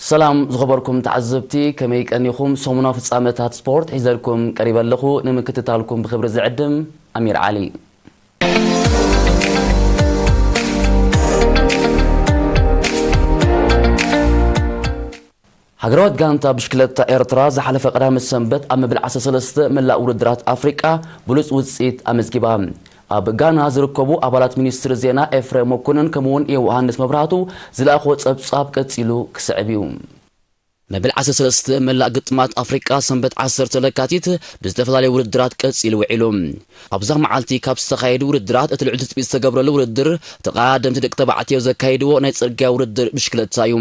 ሰላም ዝኸበርኩም ተዓዘብቲ፣ ከመይ ቀኒኹም? ሰሙናዊ ፍጻመታት ስፖርት ሒዘልኩም ቀሪበ ኣለኹ። ንምክትታልኩም ብኽብሪ ዝዕድም ኣሚር ዓሊ። ሃገራዊት ጋንታ ብሽክለታ ኤርትራ ዝሓለፈ ቀዳመ ሰንበት ኣብ መበል ዓሰርተ ሰለስተ መላእ ውድድራት ኣፍሪቃ ብሉጽ ውጽኢት ኣመዝጊባ። ኣብ ጋና ዝርከቡ ኣባላት ሚኒስትሪ ዜና ኤፍሬም መኮንን ከምኡውን ዮሃንስ መብራህቱ ዝለኣኽዎ ጸብጻብ ቀጺሉ ክስዕብ እዩ። መበል ዓሰርተ ሰለስተ መላእ ግጥማት ኣፍሪቃ ሰንበት ዓሰርተ ለካቲት ብዝተፈላለዩ ውድድራት ቀጺሉ ውዒሉ። ኣብዛ መዓልቲ ካብ ዝተኻየዱ ውድድራት እቲ ልዑል ትጽቢት ዝተገብረሉ ውድድር ተቐዳደምቲ ደቂ ተባዕትዮ ዘካየድዎ ናይ ጽርግያ ውድድር ብሽክለታ እዩ።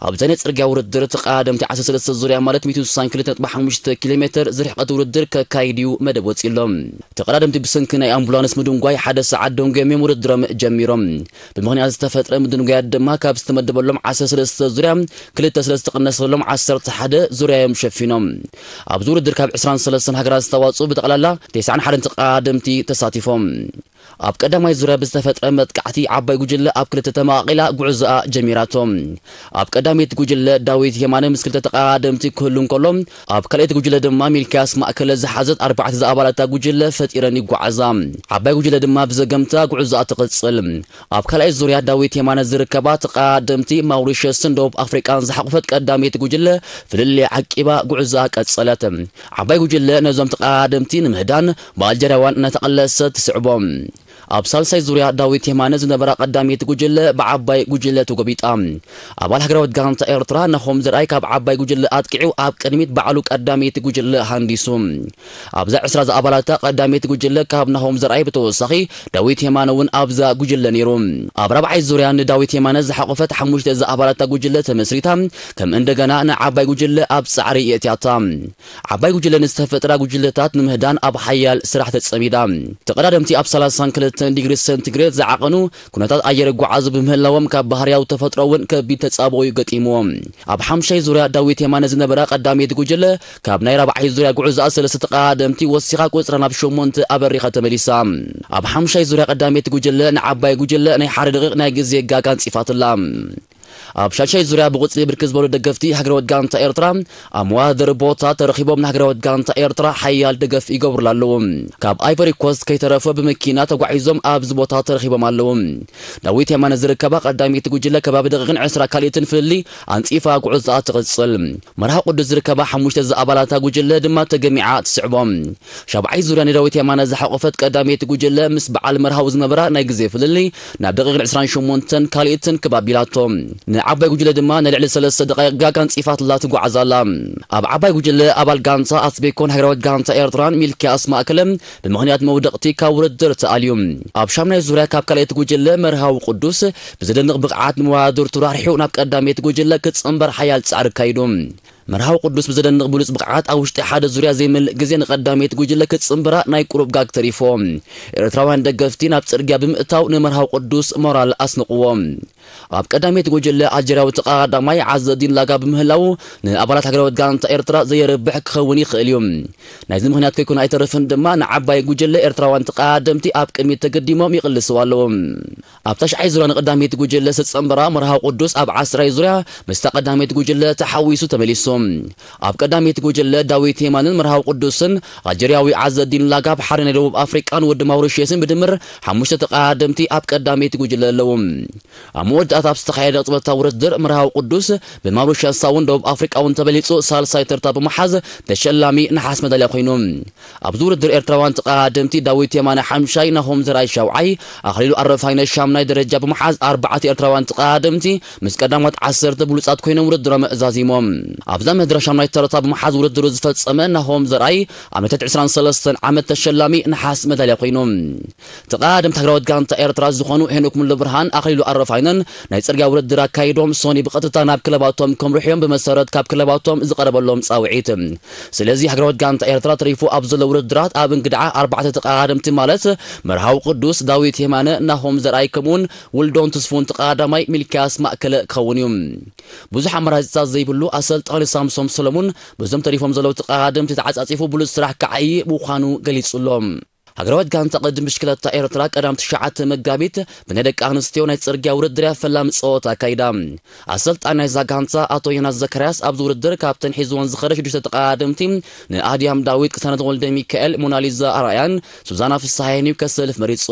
ኣብዚ ናይ ጽርግያ ውድድር ተቐዳደምቲ ዓሰርተ ሰለስተ ዙርያ ማለት ሚእቲ ስሳን ክልተ ነጥቢ ሓሙሽተ ኪሎ ሜትር ዝርሕቐት ውድድር ከካይድ እዩ መደብ ወጺሎም። ተቐዳደምቲ ብሰንኪ ናይ ኣምቡላንስ ምድንጓይ ሓደ ሰዓት ደንጎዮም እዮም ውድድሮም ጀሚሮም። ብምኽንያት ዝተፈጥረ ምድንጓያት ድማ ካብ ዝተመደበሎም ዓሰርተ ሰለስተ ዙርያ ክልተ ስለ ዝተቐነሰሎም ዓሰርተ ሓደ ዙርያ እዮም ሸፊኖም። ኣብዚ ውድድር ካብ ዕስራን ሰለስተን ሃገራት ዝተዋጽኡ ብጠቕላላ ተስዓን ሓደን ተቐዳደምቲ ተሳቲፎም። ኣብ ቀዳማይ ዙርያ ብዝተፈጥረ መጥቃዕቲ ዓባይ ጉጅለ ኣብ ክልተ ተመቓቒላ ጉዕዞኣ ጀሚራቶ። ኣብ ቀዳመይቲ ጉጅለ ዳዊት የማነ ምስ ክልተ ተቐዳደምቲ ክህሉ እንከሎ፣ ኣብ ካልኣይቲ ጉጅለ ድማ ሚልክያስ ማእከለ ዝሓዘት ኣርባዕተ ዝኣባላታ ጉጅለ ፈጢረን ይጓዓዛ። ዓባይ ጉጅለ ድማ ብዘገምታ ጉዕዞኣ ትቕጽል። ኣብ ካልኣይ ዙርያ ዳዊት የማነ ዝርከባ ተቐዳደምቲ ማውሪሸስን ደቡብ ኣፍሪቃን ዝሓቑፈት ቀዳመይቲ ጉጅለ ፍልልያ ዓቂባ ጉዕዞኣ ቀጸለት። ዓባይ ጉጅለ ነዞም ተቐዳደምቲ ንምህዳን ብኣልጀርያውያን እናተቐለሰት ትስዕቦም። ኣብ ሳልሳይ ዙርያ ዳዊት የማነ ዝነበራ ቀዳመይቲ ጉጅለ ብዓባይ ጉጅለ ተጎቢጣ። ኣባል ሃገራዊት ጋንታ ኤርትራ ናሆም ዘርኣይ ካብ ዓባይ ጉጅለ ኣጥቂዑ ኣብ ቅድሚት ባዕሉ ቀዳመይቲ ጉጅለ ሃንዲሱ። ኣብዛ ዕስራ ዝኣባላታ ቀዳመይቲ ጉጅለ ካብ ናሆም ዘርኣይ ብተወሳኺ ዳዊት የማነ እውን ኣብዛ ጉጅለ ነይሩ። ኣብ ራብዓይ ዙርያ ንዳዊት የማነ ዝሓቆፈት ሓሙሽተ ዝኣባላታ ጉጅለ ተመስሪታ ከም እንደገና ንዓባይ ጉጅለ ኣብ ጻዕሪ የእትያታ። ዓባይ ጉጅለ ንዝተፈጥራ ጉጅለታት ንምህዳን ኣብ ሓያል ስራሕ ተጸሚዳ። ተቐዳደምቲ ኣብ ሰላሳን ክልተን ዲግሪ ሰንቲግሬድ ዝዓቐኑ ኩነታት ኣየር ይጓዓዙ ብምህላዎም ካብ ባህርያዊ ተፈጥሮ እውን ከቢድ ተጻብኦ እዩ ገጢምዎም። ኣብ ሓምሻይ ዙርያ ዳዊት የማነ ዝነበራ ቀዳመይቲ ጉጅለ ካብ ናይ ራብዓይ ዙርያ ጉዕዞኣ ሰለስተ ተቐዳደምቲ ወሲኻ ቁጽራ ናብ ሸሞንተ ኣበሪኻ ተመሊሳ። ኣብ ሓምሻይ ዙርያ ቀዳመይቲ ጉጅለ ንዓባይ ጉጅለ ናይ ሓደ ደቂቕ ናይ ግዜ ጋጋ ኣንጺፋትላ። ኣብ ሻድሻይ ዙርያ ብቁጽሪ ብርክት ዝበሉ ደገፍቲ ሃገራዊት ጋንታ ኤርትራ ኣብ መዋደር ቦታ ተረኺቦም ንሃገራዊት ጋንታ ኤርትራ ሓያል ደገፍ ይገብሩላ ኣለዉ። ካብ ኣይቨሪ ኮስት ከይተረፈ ብመኪና ተጓዒዞም ኣብዚ ቦታ ተረኺቦም ኣለዉ። ዳዊት የማነ ዝርከባ ቀዳመይቲ ጉጅለ ከባቢ ደቂቕን ዕስራ ካልኢትን ፍልልይ ኣንጺፋ ጉዕዞኣ ትቕጽል። መርሃ ቅዱስ ዝርከባ ሓሙሽተ ዝኣባላታ ጉጅለ ድማ ተገሚዓ ትስዕቦም። ሻብዓይ ዙርያ ንዳዊት የማነ ዝሓቆፈት ቀዳመይቲ ጉጅለ ምስ በዓል መርሃዊ ዝነበራ ናይ ግዜ ፍልልይ ናብ ደቂቕ ዕስራን ሸሞንተን ካልኢትን ክብ ኣቢላቶ። ንዓባይ ጉጅለ ድማ ንልዕሊ ሰለስተ ደቃይቕ ጋጋ ኣንጺፋትላ ትጓዓዝ ኣላ። ኣብ ዓባይ ጉጅለ ኣባል ጋንታ ኣስቤኮን ሃገራዊት ጋንታ ኤርትራን ሚልክያስ ማእከለ ብምኽንያት መውደቕቲ ካብ ውድድር ተኣልዩ። ኣብ ሻምናይ ዙርያ ካብ ካልኣይቲ ጉጅለ መርሃዊ ቅዱስ ብዘደንቕ ብቕዓት ንመዋድርቱ ራሕሪሑ ናብ ቀዳመይቲ ጉጅለ ክጽንበር ሓያል ጻዕሪ ኣካይዱ። መርሃዊ ቅዱስ ብዘደንቕ ብሉጽ ብቕዓት ኣብ ውሽጢ ሓደ ዙርያ ዘይመልእ ግዜ ንቐዳመይቲ ጉጅለ ክትጽንብራ ናይ ቁሩብ ጋግ ተሪፎ። ኤርትራውያን ደገፍቲ ናብ ጽርግያ ብምእታው ንመርሃዊ ቅዱስ ሞራል ኣስንቕዎ። ኣብ ቀዳመይቲ ጉጅለ ኣልጀርያዊ ተቐዳዳማይ ዓዘዲን ላጋ ብምህላዉ ንኣባላት ሃገራዊት ጋንታ ኤርትራ ዘየርብሕ ክኸውን ይኽእል እዩ። ናይዚ ምኽንያት ከይኮነ ኣይተርፍን ድማ ንዓባይ ጉጅለ ኤርትራውያን ተቐዳደምቲ ኣብ ቅድሚት ተገዲሞም ይቕልስዋ ኣለዉ። ኣብ ታሽዓይ ዙርያ ንቐዳመይቲ ጉጅለ ዝተጸንበራ መርሃዊ ቅዱስ ኣብ ዓስራይ ዙርያ ምስታ ቀዳመይቲ ጉጅለ ተሓዊሱ ተመሊሱ። ኣብ ቀዳመይቲ ጉጅለ ዳዊት የማንን መርሃዊ ቅዱስን ኣልጀርያዊ ዓዘዲን ላጋ ኣብ ሓደ ናይ ደቡብ ኣፍሪቃን ወዲ ማውሪሽየስን ብድምር ሓሙሽተ ተቐዳደምቲ ኣብ ቀዳመይቲ ጉጅለ ኣለዉ። ኣብ መወዳእታ ኣብ ዝተኻየደ ቅጽበታዊ ውድድር መርሃዊ ቅዱስ ብማውሪሽያሳውን ደቡብ ኣፍሪቃውን ተበሊጹ ሳልሳይ ተርታ ብምሓዝ ተሸላሚ ነሓስ መዳልያ ኮይኑ። ኣብዚ ውድድር ኤርትራውያን ተቐዳደምቲ ዳዊት የማነ ሓምሻይ፣ ናሆም ዘርኣይ ሻውዓይ፣ ኣኽሊሉ ኣረፋይነ ሻምናይ ደረጃ ብምሓዝ ኣርባዕተ ኤርትራውያን ተቐዳደምቲ ምስ ቀዳሞት ዓሰርተ ብሉጻት ኮይኖም ውድድሮም ዛዚሞም። ኣብዛ መድረኽ ሻምናይ ተርታ ብምሓዝ ውድድሩ ዝፈጸመ ናሆም ዘርኣይ ኣብ ነተት ዕስራን ሰለስተን ዓመት ተሸላሚ ነሓስ መዳልያ ኮይኑ። ተቐዳደምቲ ሃገራዊት ጋንታ ኤርትራ ዝኾኑ ሄኖክ ሙሉብርሃን ኣኽሊሉ ኣረፋይነን ናይ ጽርግያ ውድድር ኣካይዶም ሶኒ ብቐጥታ ናብ ክለባቶም ከምርሑ እዮም ብመሰረት ካብ ክለባቶም ዝቐረበሎም ጻውዒት። ስለዚ ሃገራዊት ጋንታ ኤርትራ ተሪፉ ኣብ ዘሎ ውድድራት ኣብ እንግድዓ ኣርባዕተ ተቐዳደምቲ ማለት መርሃዊ ቅዱስ፣ ዳዊት የማነ፣ ናሆም ዘርኣይ ከምኡውን ውልዶን ትስፉን ተቐዳዳማይ ሚልክያስ ማእከለ ክኸውን እዩ። ብዙሕ ኣማራጺታት ዘይብሉ ኣሰልጣኒ ሳምሶም ሰለሙን በዞም ተሪፎም ዘለዉ ተቐዳደምቲ ተዓጻጺፉ ብሉጽ ስራሕ ክዓዪ ምዃኑ ገሊጹ ኣሎ። ሃገራዊት ጋንታ ቅድድም ብሽክለታ ኤርትራ ቀዳም ትሽዓተ መጋቢት ብናይ ደቂ ኣንስትዮ ናይ ጽርግያ ውድድር እያ ፈላሚ ጸወታ ኣካይዳ። ኣሰልጣኒ ናይዛ ጋንታ ኣቶ ዮናስ ዘካርያስ ኣብዚ ውድድር ካብተን ሒዝወን ዝኸደ ሽዱሽተ ተቐዳደምቲ ንኣድያም ዳዊት፣ ቅሳነት ወልደ ሚካኤል፣ ሞናሊዛ ኣርኣያን ሱዛና ፍስሃየን እዩ ከሰልፍ መሪጹ።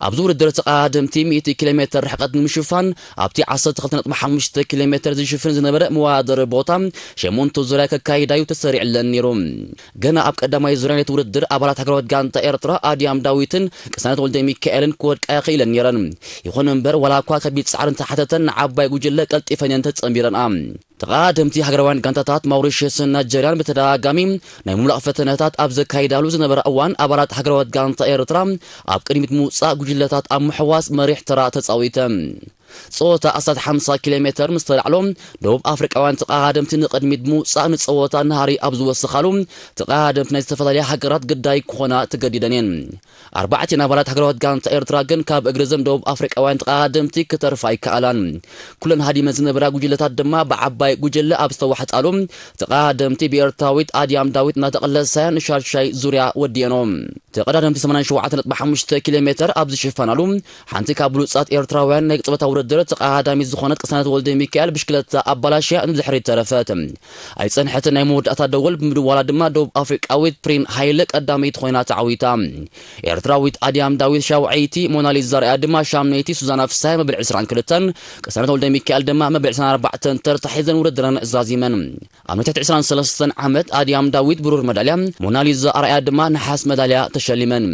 ኣብዚ ውድድር ተቐዳደምቲ ሚእቲ ኪሎ ሜትር ርሕቀት ንምሽፋን ኣብቲ ዓሰርተ ክልተ ነጥቢ ሓሙሽተ ኪሎ ሜትር ዝሽፍን ዝነበረ መወዳደሪ ቦታ ሸሞንተ ዙርያ ከካይዳ እዩ ተሰሪዕለን ነይሩ። ገና ኣብ ቀዳማይ ዙርያ ናይቲ ውድድር ኣባላት ሃገራዊት ጋንታ ኤርትራ ኣድያም ዳዊትን ቅሳነት ወልደ ሚካኤልን ክወድቃ ክኢለን ነይረን። ይኹን እምበር ዋላ እኳ ከቢድ ጻዕሪ እንተሓተተን ንዓባይ ጉጅለ ቀልጢፈን እየን ተጸንቢረንኣ። ተቐዳደምቲ ሃገራውያን ጋንታታት ማውሪሽስን ናይጀርያን ብተደጋጋሚ ናይ ምምላቕ ፈተነታት ኣብ ዘካይዳሉ ዝነበረ እዋን ኣባላት ሃገራዊት ጋንታ ኤርትራ ኣብ ቅድሚት ምውጻእ ጉጅለታት ኣብ ምሕዋስ መሪሕ ተራ ተጻዊተን። ጸወታ ኣስታት ሓምሳ ኪሎ ሜትር ምስ ተላዕሎ ደቡብ ኣፍሪቃውያን ተቐዳደምቲ ንቕድሚት ብምውጻእ ንጸወታ ናህሪ ኣብ ዝወሰኻሉ ተቐዳደምቲ ናይ ዝተፈላለያ ሃገራት ግዳይ ክኾና ተገዲደን እየን። ኣርባዕቲኤን ኣባላት ሃገራዊት ጋንታ ኤርትራ ግን ካብ እግሪ እዘን ደቡብ ኣፍሪቃውያን ተቐዳደምቲ ክተርፋ ኣይከኣላን። ኩለን ሃዲመን ዝነበራ ጉጅለታት ድማ ብዓባይ ጉጅለ ኣብ ዝተዋሕጣሉ ተቐዳደምቲ ብኤርትራዊት ኣድያም ዳዊት እናተቐለሳ ንሻድሻይ ዙርያ ወዲኤኖም። ተቐዳደምቲ ሰማንያን ሸውዓተ ነጥቢ ሓሙሽተ ኪሎ ሜትር ኣብ ዝሽፈናሉ ሓንቲ ካብ ብሉጻት ኤርትራውያን ናይ ጸወታ ውድድር ተቐዳዳሚት ዝኾነት ቅሳነት ወልደ ሚካኤል ብሽክለታ ኣባላሽያ ንድሕሪት ተረፈት። ኣይጸንሐትን ናይ መወዳእታ ደወል ብምድዋላ ድማ ደቡብ ኣፍሪቃዊት ፕሪን ሃይለ ቀዳመይቲ ኮይና ተዓዊታ። ኤርትራዊት ኣድያም ዳዊት ሻውዐይቲ፣ ሞናሊዛ ርኣያ ድማ ሻምነይቲ፣ ሱዛና ፍስሃየ መበል ዕስራን ክልተን፣ ቅሳነት ወልደ ሚካኤል ድማ መበል ዕስራን ኣርባዕተን ተርታ ሒዘን ውድድረን ዛዚመን። ኣብ ናይ ትሕቲ ዕስራን ሰለስተን ዓመት ኣድያም ዳዊት ብሩር መዳልያ፣ ሞናሊዛ ኣርኣያ ድማ ነሓስ መዳልያ ተሸሊመን።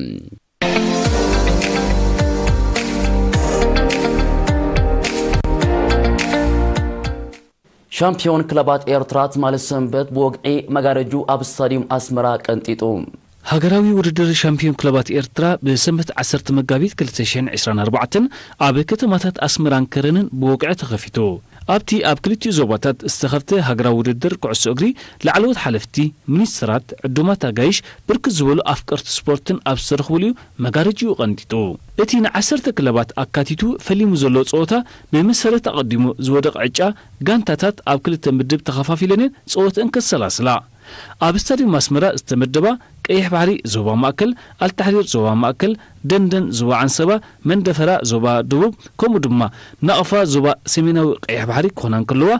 ሻምፒዮን ክለባት ኤርትራ ትማሊ ሰንበት ብወግዒ መጋረጁ ኣብ ስታዲየም ኣስመራ ቀንጢጡ። ሃገራዊ ውድድር ሻምፒዮን ክለባት ኤርትራ ብሰንበት ዓሰርተ መጋቢት ክልተ ሽሕን ዕስራን ኣርባዕተን ኣብ ከተማታት ኣስመራን ከረንን ብወግዒ ተኸፊቱ። ኣብቲ ኣብ ክልቲኡ ዞባታት ዝተኸፍተ ሃገራዊ ውድድር ኩዕሶ እግሪ፣ ላዕለዎት ሓለፍቲ፣ ሚኒስተራት፣ ዕዱማት ኣጋይሽ፣ ብርክት ዝበሉ ኣፍቀርቲ ስፖርትን ኣብ ዝተረኽቡሉ እዩ መጋረጅኡ ቀንጢጡ። እቲ ንዓሰርተ ክለባት ኣካቲቱ ፈሊሙ ዘሎ ጸወታ፣ ብመሰረት ኣቐዲሙ ዝወደቐ ዕጫ፣ ጋንታታት ኣብ ክልተ ምድብ ተኸፋፊለን እየን ጸወተአን ከሰላስላ። ኣብ ስታዲየም ኣስመራ ዝተመደባ ቀይሕ ባሕሪ ዞባ ማእከል፣ ኣልታሕሪር ዞባ ማእከል፣ ደንደን ዞባ ዓንሰባ፣ መንደፈራ ዞባ ደቡብ፣ ከምኡ ድማ ናቕፋ ዞባ ሰሜናዊ ቀይሕ ባሕሪ ክኾና እንከለዋ፣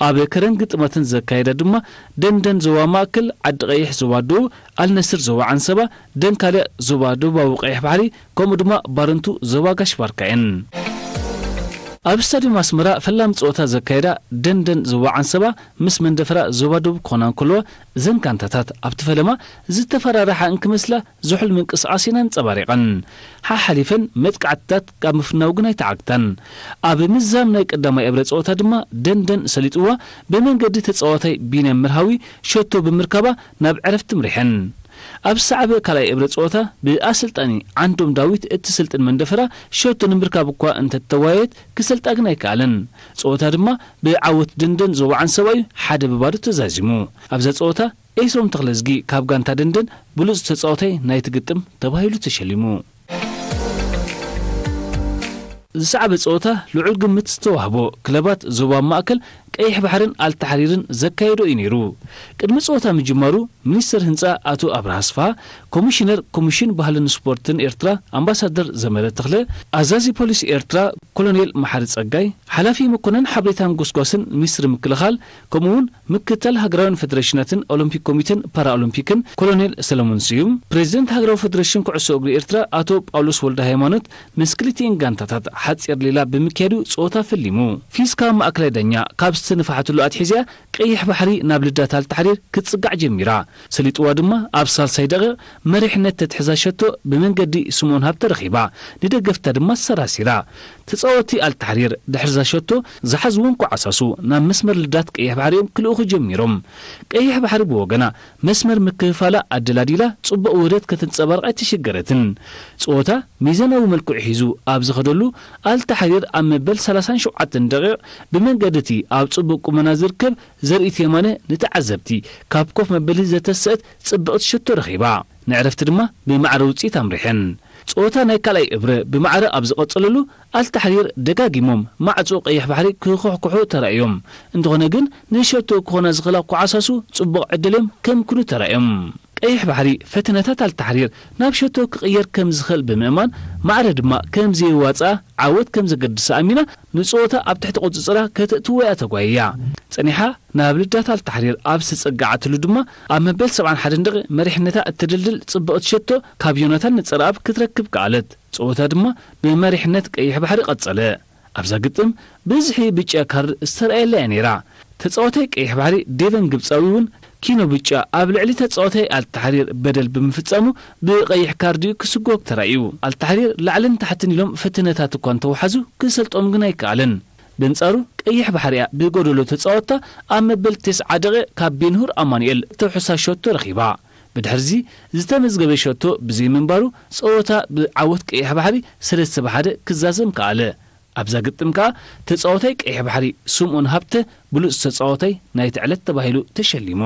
ኣብ ከረን ግጥማተን ዘካየዳ ድማ ደንደን ዞባ ማእከል፣ ዓዲ ቀይሕ ዞባ ደቡብ፣ ኣልነስር ዞባ ዓንሰባ፣ ደንካልያ ዞባ ደቡባዊ ቀይሕ ባሕሪ፣ ከምኡ ድማ ባረንቱ ዞባ ጋሽ ባርካ እየን። ኣብ ስታዲየም ኣስመራ ፈላሚ ጸወታ ዘካየዳ ደንደን ዞባ ዓንሰባ ምስ መንደፈራ ዞባ ደቡብ ክኾና እንከለዋ፣ እዘን ጋንታታት ኣብቲ ፈለማ ዝተፈራረሓ እንክመስላ ዝሑል ምንቅስቓስ እየን ኣንጸባሪቐን። ሓሓሊፈን መጥቃዕትታት ካብ ምፍናው ግን ኣይተዓግታን። ኣብ ምዛም ናይ ቀዳማይ እብረ ጸወታ ድማ ደንደን ሰሊጥዋ፣ ብመንገዲ ተጻዋታይ ቢንያም መርሃዊ ሸቶ ብምርካባ ናብ ዕረፍቲ ምሪሐን። ኣብ ዝሰዓበ ካልኣይ እብረ ጸወታ ብኣሰልጣኒ ዓንዶም ዳዊት እትስልጥን መንደፈራ ሸቶ ንምርካብ እኳ እንተተዋየት ክሰልጣ ግን ኣይከኣለን። ጸወታ ድማ ብዓወት ደንደን ዞባ ዓንሰባ እዩ ሓደ ብባዶ ተዛዚሙ። ኣብዛ ጸወታ ኤስሮም ተኽለዝጊ ካብ ጋንታ ደንደን ብሉጽ ተጻዋታይ ናይቲ ግጥም ተባሂሉ ተሸሊሙ። ዝሰዓበ ጸወታ ልዑል ግምት ዝተዋህቦ ክለባት ዞባ ማእከል ቀይሕ ባሕርን ኣልታሕሪርን ዘካየዶ እዩ ነይሩ። ቅድሚ ጸወታ ምጅማሩ ሚኒስተር ህንጻ ኣቶ ኣብርሃ ኣስፍሃ፣ ኮሚሽነር ኮሚሽን ባህልን ስፖርትን ኤርትራ ኣምባሳደር ዘመረ ተኽለ፣ ኣዛዚ ፖሊስ ኤርትራ ኮሎኔል መሓሪ ጸጋይ፣ ሓላፊ መኮነን ሓበሬታን ጎስጓስን ሚኒስትሪ ምክልኻል፣ ከምኡ'ውን ምክትል ሃገራውያን ፌደሬሽናትን ኦሎምፒክ ኮሚቴን ፓራኦሎምፒክን ኮሎኔል ሰለሞን ስዩም፣ ፕሬዚደንት ሃገራዊ ፌደሬሽን ኩዕሶ እግሪ ኤርትራ ኣቶ ጳውሎስ ወልደ ሃይማኖት፣ ምስ ክልቲኤን ጋንታታት ሓጺር ሌላ ብምክያዱ ጸወታ ፈሊሙ። ፊስካ ማእከላይ ዳኛ ካብ ዝተነፍሓትሉ ኣትሒዛ ቀይሕ ባሕሪ ናብ ልዳት ኣልታሕሪር ክትጽጋዕ ጀሚራ። ሰሊጥዋ ድማ ኣብ ሳልሳይ ደቂቕ መሪሕነት ተትሕዛ ሸቶ ብመንገዲ ስምኦን ሃብተ ረኺባ፣ ንደገፍታ ድማ ኣሰራሲራ። ተጻወትቲ ኣልታሕሪር ድሕሪ እዛ ሸቶ ዝሓዝዎም ኮዓሳሱ ናብ መስመር ልዳት ቀይሕ ባሕሪ እዮም ክልእኹ ጀሚሮም። ቀይሕ ባሕሪ ብወገና መስመር ምክፍፋላ ኣደላዲላ ጽቡቕ ውህደት ከተንጸባርቕ ኣይተሸገረትን። ጸወታ ሚዛናዊ መልክዑ ሒዙ ኣብ ዝኸደሉ፣ ኣልታሕሪር ኣብ መበል ሰላሳን ሸውዓተን ደቂቕ ብመንገዲ እቲ ኣብ ጽቡቕ ቁመና ዝርከብ ዘርኢት የማነ ንተዓዘብቲ ካብ ኮፍ መበሊ ዘተሰአት ጽብቕቲ ሸቶ ረኺባ። ንዕረፍቲ ድማ ብማዕረ ውጽኢት ኣምሪሐን። ጸወታ ናይ ካልኣይ እብረ ብማዕረ ኣብ ዝቐጸለሉ፣ ኣልታሕሪር ደጋጊሞም ማዕጾ ቀይሕ ባሕሪ ክኹሕኩሑ ተራእዮም። እንተኾነ ግን ንሸቶ ክኾና ዝኽእላ ኮዓሳሱ ጽቡቕ ዕድል እዮም ከምክኑ ተራእዮም። ቀይሕ ባሕሪ ፈተነታት ኣልታሕሪር ናብ ሸቶ ክቕየር ከም ዝኽእል ብምእማን፣ ማዕረ ድማ ከም ዘየዋጽኣ ዓወት ከም ዘገድሳ ኣሚና፣ ንጸወታ ኣብ ትሕቲ ቁጽጽራ ከተእትዎ እያ ተጓይያ። ጸኒሓ ናብ ልዳት ኣልታሕሪር ኣብ ዝተጸግዓትሉ ድማ፣ ኣብ መበል ሰብዓን ሓደን ደቂቕ መሪሕነታ እተደልድል ጽብቕቲ ሸቶ ካብ ዮናታን ነጸረኣብ ክትረክብ ከኣለት። ጸወታ ድማ ብመሪሕነት ቀይሕ ባሕሪ ቀጸለ። ኣብዛ ግጥም ብዝሒ ብጫ ካርድ ዝተረኣየላ እያ ነይራ። ተጻዋታይ ቀይሕ ባሕሪ ዴቨን ግብጻዊ እውን ኪኖ ብጫ ኣብ ልዕሊ ተጻዋታይ ኣልታሕሪር በደል ብምፍጻሙ ብቐይሕ ካርድ እዩ ክስጎግ ተራእዩ። ኣልታሕሪር ላዕልን ታሕትን ኢሎም ፈተነታት እኳ እንተወሓዙ ክሰልጦም ግን ኣይከኣለን። በንጻሩ ቀይሕ ባሕሪ እያ ብጎደሎ ተጻወታ ኣብ መበል ተስዓ ደቂቕ ካብ ቤንሁር ኣማኑኤል ተውሕሳ ሸቶ ረኺባ። ብድሕርዚ ዝተመዝገበ ሸቶ ብዘይምንባሩ ጸወታ ብዓወት ቀይሕ ባሕሪ ሰለስተ ብ ሓደ ክዛዘም ከኣለ። ኣብዛ ግጥም ከኣ ተጻዋታይ ቀይሕ ባሕሪ ስምኦን ሃብተ ብሉጽ ተጻዋታይ ናይቲ ዕለት ተባሂሉ ተሸሊሙ።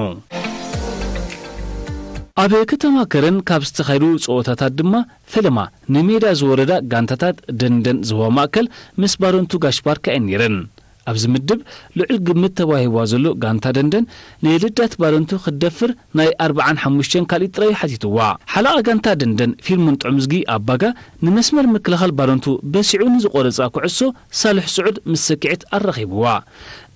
ኣብ ከተማ ከረን ካብ ዝተኻየዱ ጸወታታት ድማ ፈለማ ንሜዳ ዝወረዳ ጋንታታት ደንደን ዞባ ማእከል ምስ ባረንቱ ጋሽ ባርካ እየን ነይረን። ኣብዚ ምድብ ልዑል ግምት ተዋሂብዋ ዘሎ ጋንታ ደንደን ንልዳት ባረንቱ ክትደፍር ናይ ኣርብዓን ሓሙሽተን ካልኢት ጥራይ ሓቲትዋ። ሓለቓ ጋንታ ደንደን ፊልሞን ጥዑምዝጊ ኣባጋ ንመስመር ምክልኻል ባረንቱ በሲዑ ንዝቖረጻ ኩዕሶ ሳልሕ ስዑድ ምስ ሰኪዕት ኣራኺብዋ።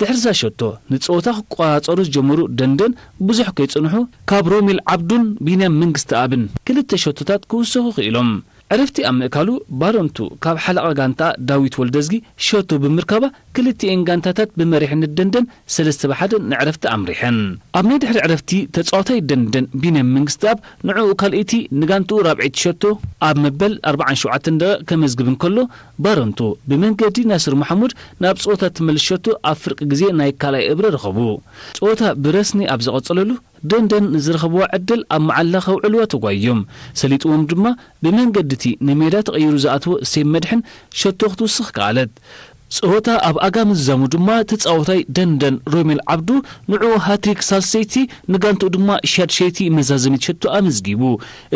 ድሕሪ እዛ ሸቶ ንጸወታ ክቆጻጸሩ ዝጀመሩ ደንደን ብዙሕ ከይጸንሑ ካብ ሮሜል ዓብዱን ቢንያም መንግስተኣብን ክልተ ሸቶታት ክውስኹ ክኢሎም። ዕረፍቲ ኣብ ምእካሉ ባረንቱ ካብ ሓለቓ ጋንታ ዳዊት ወልደዝጊ ሸቶ ብምርካባ ክልቲኤን ጋንታታት ብመሪሕነት ደንደን ሰለስተ ብ ሓደ ንዕረፍቲ ኣምሪሐን። ኣብ ናይ ድሕሪ ዕረፍቲ ተጻዋታይ ደንደን ቢንያም መንግስተኣብ ንዕኡ ካልኣይቲ ንጋንትኡ ራብዐይቲ ሸቶ ኣብ መበል ኣርብዓን ሸውዓተን ደቂቕ ከመዝግብ እንከሎ ባረንቱ ብመንገዲ ናስር መሓሙድ ናብ ጸወታ ትመልስ ሸቶ ኣብ ፍርቂ ግዜ ናይ ካልኣይ እብረ ረኸቡ። ጸወታ ብረስኒ ኣብ ዝቐጸለሉ ደንደን ንዝረኸብዋ ዕድል ኣብ መዓላ ከውዕልዋ ተጓዮም። ሰሊጥዎም ድማ ብመንገዲ እቲ ንሜዳ ተቐይሩ ዝኣተወ ሴም መድሕን ሸቶ ክትውስኽ ከኣለት። ጸወታ ኣብ ኣጋ ምዝዛሙ ድማ ተጻዋታይ ደንደን ሮሜል ዓብዱ ንዕኡ ሃትሪክ ሳልሰይቲ ንጋንትኡ ድማ ሻድሸይቲ መዛዘሚት ሸቶ ኣመዝጊቡ።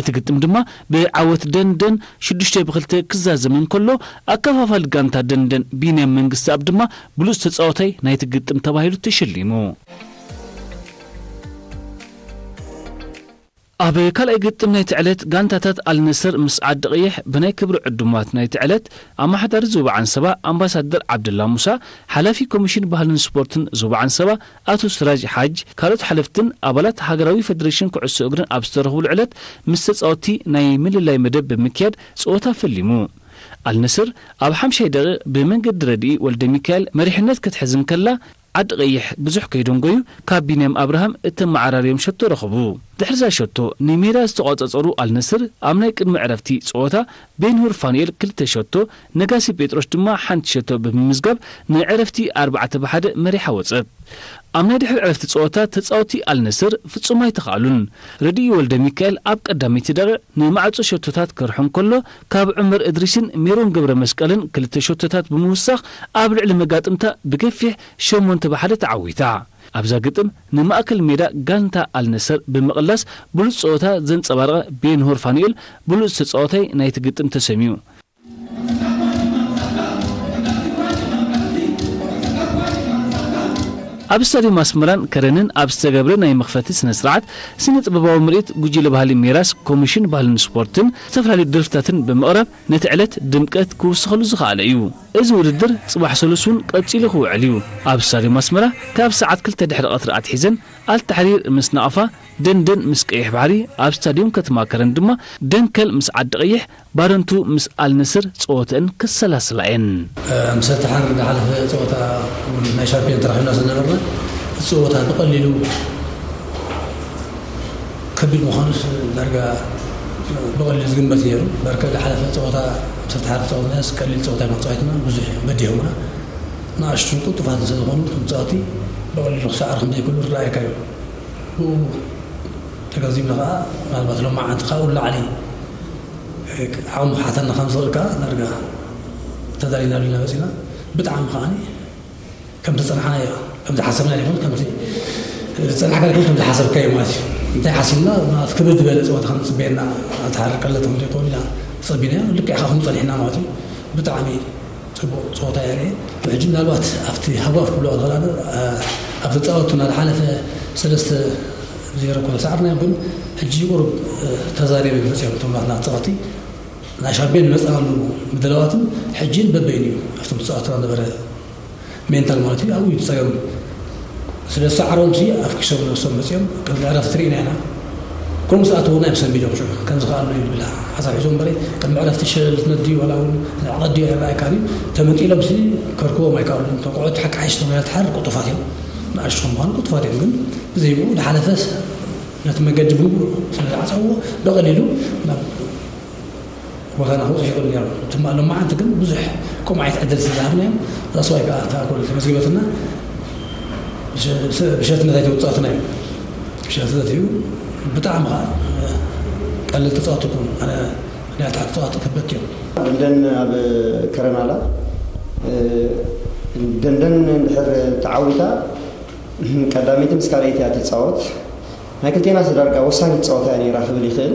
እቲ ግጥም ድማ ብዓወት ደንደን ሽዱሽተ ብ ክልተ ክዛዘም እንከሎ ኣከፋፋሊ ጋንታ ደንደን ቢንያም መንግስተኣብ ድማ ብሉጽ ተጻዋታይ ናይቲ ግጥም ተባሂሉ ተሸሊሙ። ኣብ ካልኣይ ግጥም ናይቲ ዕለት ጋንታታት ኣልነስር ምስ ዓዲ ቀይሕ ብናይ ክብሪ ዕዱማት ናይቲ ዕለት ኣመሓዳሪ ዞባ ዓንሰባ ኣምባሳደር ዓብደላ ሙሳ፣ ሓላፊ ኮሚሽን ባህልን ስፖርትን ዞባ ዓንሰባ ኣቶ ስራጅ ሓጅ፣ ካልኦት ሓለፍትን ኣባላት ሃገራዊ ፌደሬሽን ኩዕሶ እግርን ኣብ ዝተረኽብሉ ዕለት ምስ ተጻወትቲ ናይ ምልላይ መደብ ብምክያድ ጸወታ ፈሊሙ። ኣልነስር ኣብ ሓምሻይ ደቂቕ ብመንገዲ ረድኢ ወልደ ሚካኤል መሪሕነት ክትሕዝ እንከላ፣ ዓዲ ቀይሕ ብዙሕ ከይደንጎዩ ካብ ቢንያም ኣብርሃም እተመዓራርዮም ሸቶ ረኸቡ። ድሕርዛ ሸቶ ንሜዳ ዝተቋጸጸሩ ኣልነስር ኣብ ናይ ቅድሚ ዕረፍቲ ጸወታ ቤንሁር ፋኑኤል ክልተ ሸቶ፣ ነጋሲ ጴጥሮስ ድማ ሓንቲ ሸቶ ብምምዝጋብ ንዕረፍቲ ኣርባዕተ ብ ሓደ መሪሓ ወጸት። ኣብ ናይ ድሕሪ ዕረፍቲ ጸወታ ተጻወቲ ኣልነስር ፍጹም ኣይተኻእሉን። ረድኢ ወልደ ሚካኤል ኣብ ቀዳመይቲ ደቂቕ ንማዕጾ ሸቶታት ከርሑ እንከሎ፣ ካብ ዑመር እድሪስን ሜሮን ገብረ መስቀልን ክልተ ሸቶታት ብምውሳኽ ኣብ ልዕሊ መጋጥምታ ብገፊሕ ሸሞንተ ብ ሓደ ተዓዊታ። ኣብዛ ግጥም ንማእከል ሜዳ ጋንታ ኣልነሰር ብምቕላስ ብሉጽ ጸወታ ዘንጸባረቐ ቤንሆር ፋኑኤል ብሉጽ ተጻዋታይ ናይቲ ግጥም ተሰምዩ። ኣብ ስታድዮም ኣስመራን ከረንን ኣብ ዝተገብረ ናይ መኽፈቲ ስነ ስርዓት፣ ስነ ጥበባዊ ምርኢት ጉጅለ ባህሊ ሜራስ፣ ኮሚሽን ባህልን ስፖርትን ዝተፈላለዩ ደርፍታትን ብምቕራብ ነቲ ዕለት ድምቀት ክውስኸሉ ዝኸኣለ እዩ። እዚ ውድድር ጽባሕ ሰሉስ እውን ቀጺሉ ክውዕል እዩ። ኣብ ስታድዮም ኣስመራ ካብ ሰዓት ክልተ ድሕሪ ቀትሪ ኣትሒዘን ኣልታሕሪር ምስ ናቕፋ፣ ደንደን ምስ ቀይሕ ባሕሪ፣ ኣብ ስታድዮም ከተማ ከረን ድማ ደንከል ምስ ዓዲ ቀይሕ፣ ባረንቱ ምስ ኣልነስር ጸወተአን ክሰላስላ እየን። ምስ ኣልታሕሪር ዝሓለፈ ጸወታ ናይ ሻምፒዮን ተራኺብና ስለነበርና፣ እቲ ጸወታ ብቐሊሉ ከቢድ ምዃኑስ ዳርጋ ብቐሊሉ ዝግመት ነይሩ። በርከ ዝሓለፈ ጸወታ ምስ ኣልታሕሪር ጸወትናስ ቀሊል ጸወታ ኢና ተጻዊትና፣ ብዙሕ በዲሆምና። ንኣሽቱ ቅልጡፋት ስለ ዝኾኑ፣ እቶም ተጻወቲ ብቐሊሉ ክሰዓሩ ከም ዘይክእሉ ዝረኣየካ እዩ። ብኡ ተገንዚብና ከኣ፣ ምናልባት ሎማዓንቲ ካብኡ ንላዕሊ ዓቕሚ ክሓተና ከም ዝኽእል ከኣ ዳርጋ ተዳሊናሉ ኢና መጺና። ብጣዕሚ ከኣኒ ከም ዝጸናሕናዮ፣ ከም ዝሓሰብናዮ ኣይኮነን፣ ከምቲ ዝጸናሕካዮ ኣይኮነን፣ ከም ዝሓሰብካዮ ማለት እዩ። እንታይ ሓሲብና፣ ማለት ክብድ ዝበለ ጸወታ ከም ዝጽበየና ኣልታሕሪር ቀለል ከም ዘይኮነ ኢና ጸቢናዮ። ልክዕ ከኣ ከምኡ ጸኒሕና ማለት እዩ። ብጣዕሚ ጽቡቕ ጸወታ የርእየ። ሕጂ ምናልባት ኣብቲ ሃጓፍ ክብሎ ዝኽእል ኣሎ፣ ኣ-፣ ኣብ ተጻወትቱና ዝሓለፈ ሰለስተ ዜሮ እኮ ተሳዕርና፣ ግን ሕጂ ቁሩብ ተዛሪበ መፅኦም እቶም ናትና ተፃወቲ። ናይ ሻምፒዮን ዝመፅኣሉ ምድላዋትን ሕጂን በበይኑ እዩ ኣብቶም ተፃወትና ነበረ ሜንታል ማለት እዩ ኣብኡ እዩ ፀገም። ስለ ዝሰዓሮም ሲ ኣፍኪሶም ነብሶም መፅኦም ቅድሚ ዕረፍቲ ትርኢና ኢና። ከምኡ ዝኣተውና እዮም ሰንቢዶም ሽዑ ከምዚ ከኣሉ ይብል ሓሳብ ሒዞም በለ። ቅድሚ ዕረፍቲ ሸለል ትነድዩ ዋላ እውን ዕቐድዮ ኣይረኣይካን እዩ። ተመንጢሎም ሲ ከርክቦም ኣይከኣሉን። እቶም ቆልዑት ሓቂ ሓይሽ ተመያ ትሓር ቅጡፋት እዮም። ንኣሽቱ ከም ምዃኑ ቅጡፋት እዮም። ግን ብዘይብኡ ዝሓለፈስ ነቲ መገዲ ብግቡእ ስለ ዝዓፀዎ ብቐሊሉ ናብ ጎተና ክወፁ ይኽእሉ ነይሮም። ትማሊ ሎማዓንቲ ግን ብዙሕ ከምኡ ዓይነት ዕድል ስለ ዝሃብናዮም እዛ ሰብኣይ ከዓ እታ ጎል ተመዝጊበትና ብሸ- ብሸ- ብሸትነት ኣይተወፃእትናዮም። ብሸትነት እዩ። ብጣዕሚ ከዓ ቀለል ተፃወቲ ይኮኑ። ኣነ ናይ ታሕቲ ተፃወቲ ከበድቲ እዮም። ደንደን ኣብ ከረን ኣላ። ደንደን እንድሕር ተዓዊታ ቀዳመይቲ ምስ ካልኣይቲ እያ ትፃወት። ናይ ክልቴና ዳርጋ ወሳኒት ፀወታ እያ ነይራ ክብል ይኽእል።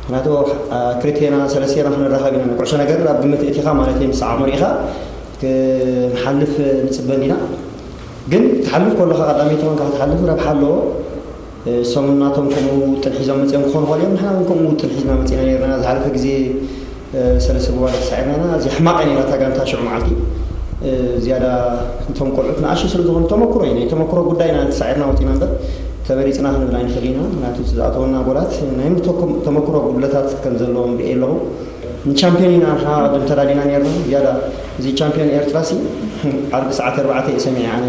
ምክንያቱ ክልቴና ሰለስቴና ክንራኸብ ኢና። ንኩዕሾ ነገር ኣብ ግምት እቲኻ ማለት እዩ ምስ ዓቕሙ ርኢኻ ክንሓልፍ ንፅበ እንዲና። ግን ክትሓልፍ ከለኻ ቀዳመይቲ ኮንካ ክትሓልፍ ረብሓ ኣለዎ። እሶም ናቶም ከምኡ ውጥን ሒዞም መፅኦም ክኾኑ ይኽእሉ እዮም። ንሕና እውን ከምኡ ውጥን ሒዝና መፂና ነርና። ዝሓለፈ ግዜ ሰለስተ ጎባለ ተሳዒርና ኢና። እዚ ሕማቕ እያ ነይራ እታ ጋንታ ሽዑ መዓልቲ። ዝያዳ እቶም ቆልዑት ንኣሽቱ ስለ ዝኾኑ ተመክሮ እዩ። ናይ ተመክሮ ጉዳይ ኢና ተሳዒርና ወፂና እምበር ተመሪፅና ክንብል ኣይንኽእል ኢና። ምክንያቱ ዝኣተወና ጎላት ናይ ተመክሮ ጉድለታት ከም ዘለዎም ርኢ ኣለኹ። ንቻምፒዮን ኢና ንሕና ቅድም ተዳሊና ነርና። ዝያዳ እዚ ቻምፒዮን ኤርትራ ሲ ዓርቢ ሰዓት ኣርባዕተ እዩ ሰሚዐ ኣነ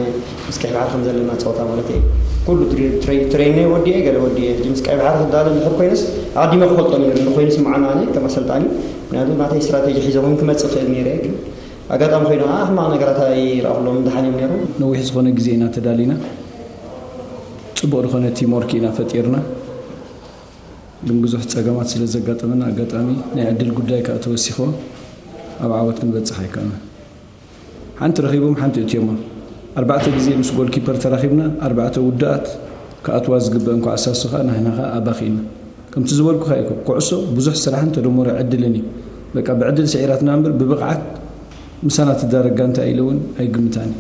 ምስ ቀይ ባሕሪ ከም ዘለና ፀወታ ማለት እዩ። ኩሉ ትሬ- ትሬ- ትሬን ናይ ወዲኤ ገለ ወዲኤ ሕጂ ምስ ቀይ ባሕሪ ክዳለ እንድሕር ኮይነስ ኣዲመ ክፈልጦ ነይሩ እንድኮይኑ ስምዓና ኣነ ከም ኣሰልጣኒ። ምክንያቱ ናተይ ስትራቴጂ ሒዘ እውን ክመፅእ ክእል ነይረ ግን ኣጋጣሚ ኮይኑ ከዓ ሕማቕ ነገራት ኣይረኣኩሎም ድሓን እዮም ነይሮም። ነዊሕ ዝኾነ ግዜ ኢና ተዳሊና። ጽቡቕ ዝኾነ ቲምወርክ ኢና ፈጢርና። ግን ብዙሕ ጸገማት ስለ ዘጋጠመና ኣጋጣሚ ናይ ዕድል ጉዳይ ከኣ ተወሲኽዎ ኣብ ዓወት ክንበጽሕ ኣይከኣልናን። ሓንቲ ረኺቦም ሓንቲ እትዮማ። ኣርባዕተ ግዜ ምስ ጎልኪፐር ተራኺብና ኣርባዕተ ውዱኣት ክኣትዋ ዝግበእን ኳዕሳ እሱ ከኣ ንሕና ከኣ ኣባኺእና። ከምቲ ዝበልኩኻ እዩ ኩዕሶ ብዙሕ ስራሕን ተደመሮ ዕድልን እዩ። በቃ ብዕድል ስዒራትና እምበር ብብቕዓት ምሳና ትዳረግ ጋንታ ኢለ እውን ኣይግምታን።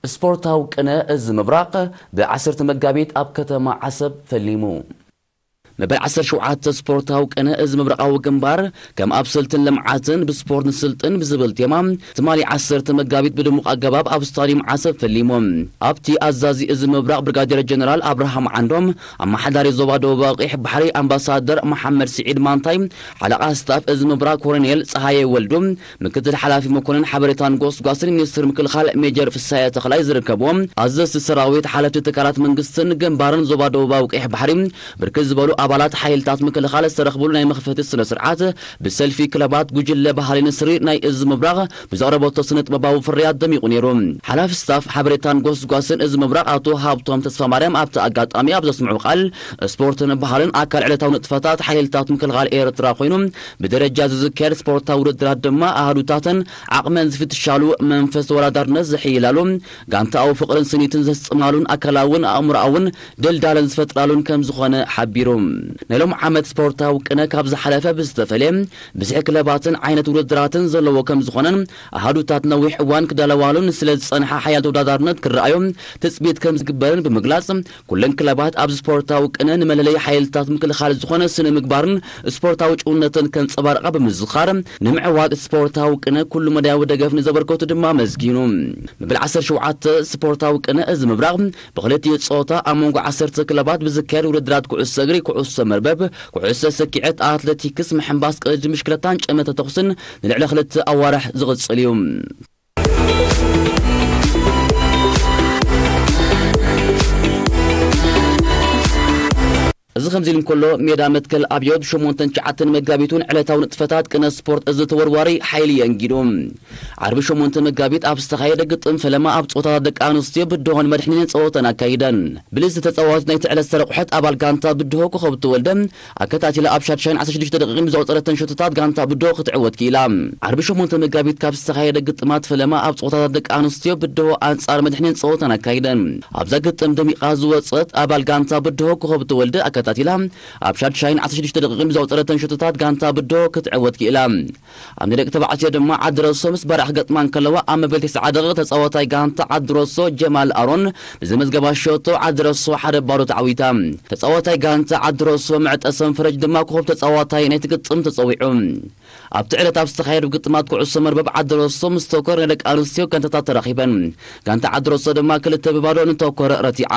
ስፖርታዊ ቅነ እዚ ምብራቕ ብ10 መጋቢት ኣብ ከተማ ዓሰብ ፈሊሙ። መበል ዓሰርተ ሸውዓተ ስፖርታዊ ቅነ እዚ ምብራቓዊ ግንባር ከም ኣብ ስልትን ልምዓትን ብስፖርት ንስልጥን ብዝብል ቴማ ትማሊ ዓሰርተ መጋቢት ብድሙቕ ኣገባብ ኣብ ስታድዩም ዓሰብ ፈሊሙ። ኣብቲ ኣዛዚ እዚ ምብራቕ ብርጋዴር ጀነራል ኣብርሃም ዓንዶም፣ ኣመሓዳሪ ዞባ ደቡባዊ ቀይሕ ባሕሪ ኣምባሳደር መሓመድ ስዒድ ማንታይ፣ ሓለቓ ስታፍ እዚ ምብራቕ ኮሎኔል ጸሃየ ወልዱ፣ ምክትል ሓላፊ መኮንን ሓበሬታን ጎስጓስን ሚኒስትር ምክልኻል ሜጀር ፍሳየ ተኽላይ ዝርከብዎም ኣዘዝቲ ሰራዊት፣ ሓለፍቲ ትካላት መንግስትን ግንባርን ዞባ ደቡባዊ ቀይሕ ባሕሪ፣ ብርክት ዝበሉ ኣባላት ሓይልታት ምክልኻል ዝተረኽብሉ ናይ መኽፈቲ ስነ ስርዓት ብሰልፊ ክለባት ጉጅለ ባህሊ ንስሪ ናይ እዚ ምብራቕ ብዘቕረበቶ ስነ ጥበባዊ ፍርያት ደሚቑ ነይሩ። ሓላፊ ስታፍ ሓበሬታን ጎስጓስን እዚ ምብራቕ ኣቶ ሃብቶም ተስፋማርያም ኣብቲ ኣጋጣሚ ኣብ ዘስምዑ ቃል፣ ስፖርትን ባህልን ኣካል ዕለታዊ ንጥፈታት ሓይልታት ምክልኻል ኤርትራ ኮይኑ ብደረጃ ዝዝከድ ስፖርታዊ ውድድራት ድማ ኣሃዱታተን ዓቕመን ዝፍትሻሉ፣ መንፈስ ተወዳዳርነት ዝሕይላሉ፣ ጋንታኣዊ ፍቕርን ስኒትን ዘስጥማሉን ኣካላውን ኣእምሮኣውን ድልዳለን ዝፈጥራሉን ከም ዝኾነ ሓቢሩ። ናይ ሎም ዓመት ስፖርታዊ ቅነ ካብ ዝሓለፈ ብዝተፈለየ ብዝሒ ክለባትን ዓይነት ውድድራትን ዘለዎ ከም ዝኾነን ኣሃዱታት ነዊሕ እዋን ክዳለዋሉን ስለ ዝጸንሓ ሓያል ተወዳዳርነት ክረኣዮም ትጽቢት ከም ዝግበርን ብምግላጽ፣ ኩለን ክለባት ኣብዚ ስፖርታዊ ቅነ ንመለለይ ሓይልታት ምክልኻል ዝኾነ ስነ ምግባርን ስፖርታዊ ጭውነትን ከንጸባርቓ ብምዝኻር፣ ንምዕዋት ስፖርታዊ ቅነ ኩሉ መዳያዊ ደገፍ ንዘበርከቱ ድማ ኣመስጊኑ። መበል ዓሰርተ ሸውዓተ ስፖርታዊ ቅነ እዚ ምብራቕ ብክልቲኡ ጾታ ኣብ መንጎ ዓሰርተ ክለባት ብዝካየድ ውድድራት ኩዕሶ እግሪ፣ ኩዕሶ መርበብ፣ ኩዕሶ ስኪዐት፣ ኣትሌቲክስ፣ ምሕንባስ፣ ቅድድም ብሽክለታን ጨመተ ተኹስን ንልዕሊ ክልተ ኣዋርሕ ዝቕጽል እዩ። እዚ ከምዚ ኢሉ እንከሎ፣ ሜዳ መትከል ኣብዮት ብ8ን ትሽዓተን መጋቢት እውን ዕለታዊ ንጥፈታት ቅነ ስፖርት እዚ ተወርዋሪ ሓይሊ የንጊዱ። ዓርቢ ሸሞንተ መጋቢት ኣብ ዝተኻየደ ግጥም ፈለማ ኣብ ጾታታት ደቂ ኣንስትዮ ብድሆን መድሕንን ጸወተን ኣካይደን። ብልጽቲ ተጻዋቲት ናይቲ ዕለት ዝተረቑሐት ኣባል ጋንታ ብድሆ ኮኸብ ተወልደ ኣከታቲላ ኣብ ሻድሻይን ዓሰርተ ሽዱሽተ ደቂቕን ብዘቑጸረተን ሸቶታት ጋንታ ብድሆ ክትዕወት ክኢላ። ዓርቢ ሸሞንተ መጋቢት ካብ ዝተኻየደ ግጥማት ፈለማ ኣብ ጾታታት ደቂ ኣንስትዮ ብድሆ ኣንጻር መድሕንን ጸወተን ኣካይደን። ኣብዛ ግጥም ደሚቓ ዝወጸት ኣባል ጋንታ ብድሆ ኮኸብ ተወልደ ኣከታ ቀቲላ። ኣብ ሻድሻይን ዓሰርተ ሽዱሽተ ደቂቕን ብዘውፀረተን ሸቶታት ጋንታ ብዶ ክትዕወት ክኢላ። ኣብ ናይ ደቂ ተባዕትዮ ድማ ዓዲ ረሶ ምስ ባርዕ ክገጥማ እንከለዋ፣ ኣብ መበል ተስዓ ደቂቕ ተጻዋታይ ጋንታ ዓዲ ረሶ ጀማል ኣሮን ብዘመዝገባ ሸቶ ዓዲ ረሶ ሓደ ባዶ ተዓዊታ። ተጻዋታይ ጋንታ ዓዲ ረሶ መዕጠ ሰንፈረጅ ድማ ኮኸብ ተጻዋታይ ናይቲ ግጥም ተጸዊዑ። ኣብቲ ዕለት ኣብ ዝተኻየዱ ግጥማት ኩዕሶ መርበብ ዓዲ ረሶ ምስ ቶኮር ናይ ደቂ ኣንስትዮ ጋንታታት ተራኺበን። ጋንታ ዓዲ ረሶ ድማ ክልተ ብባዶ ንቶኮር ረቲዓ።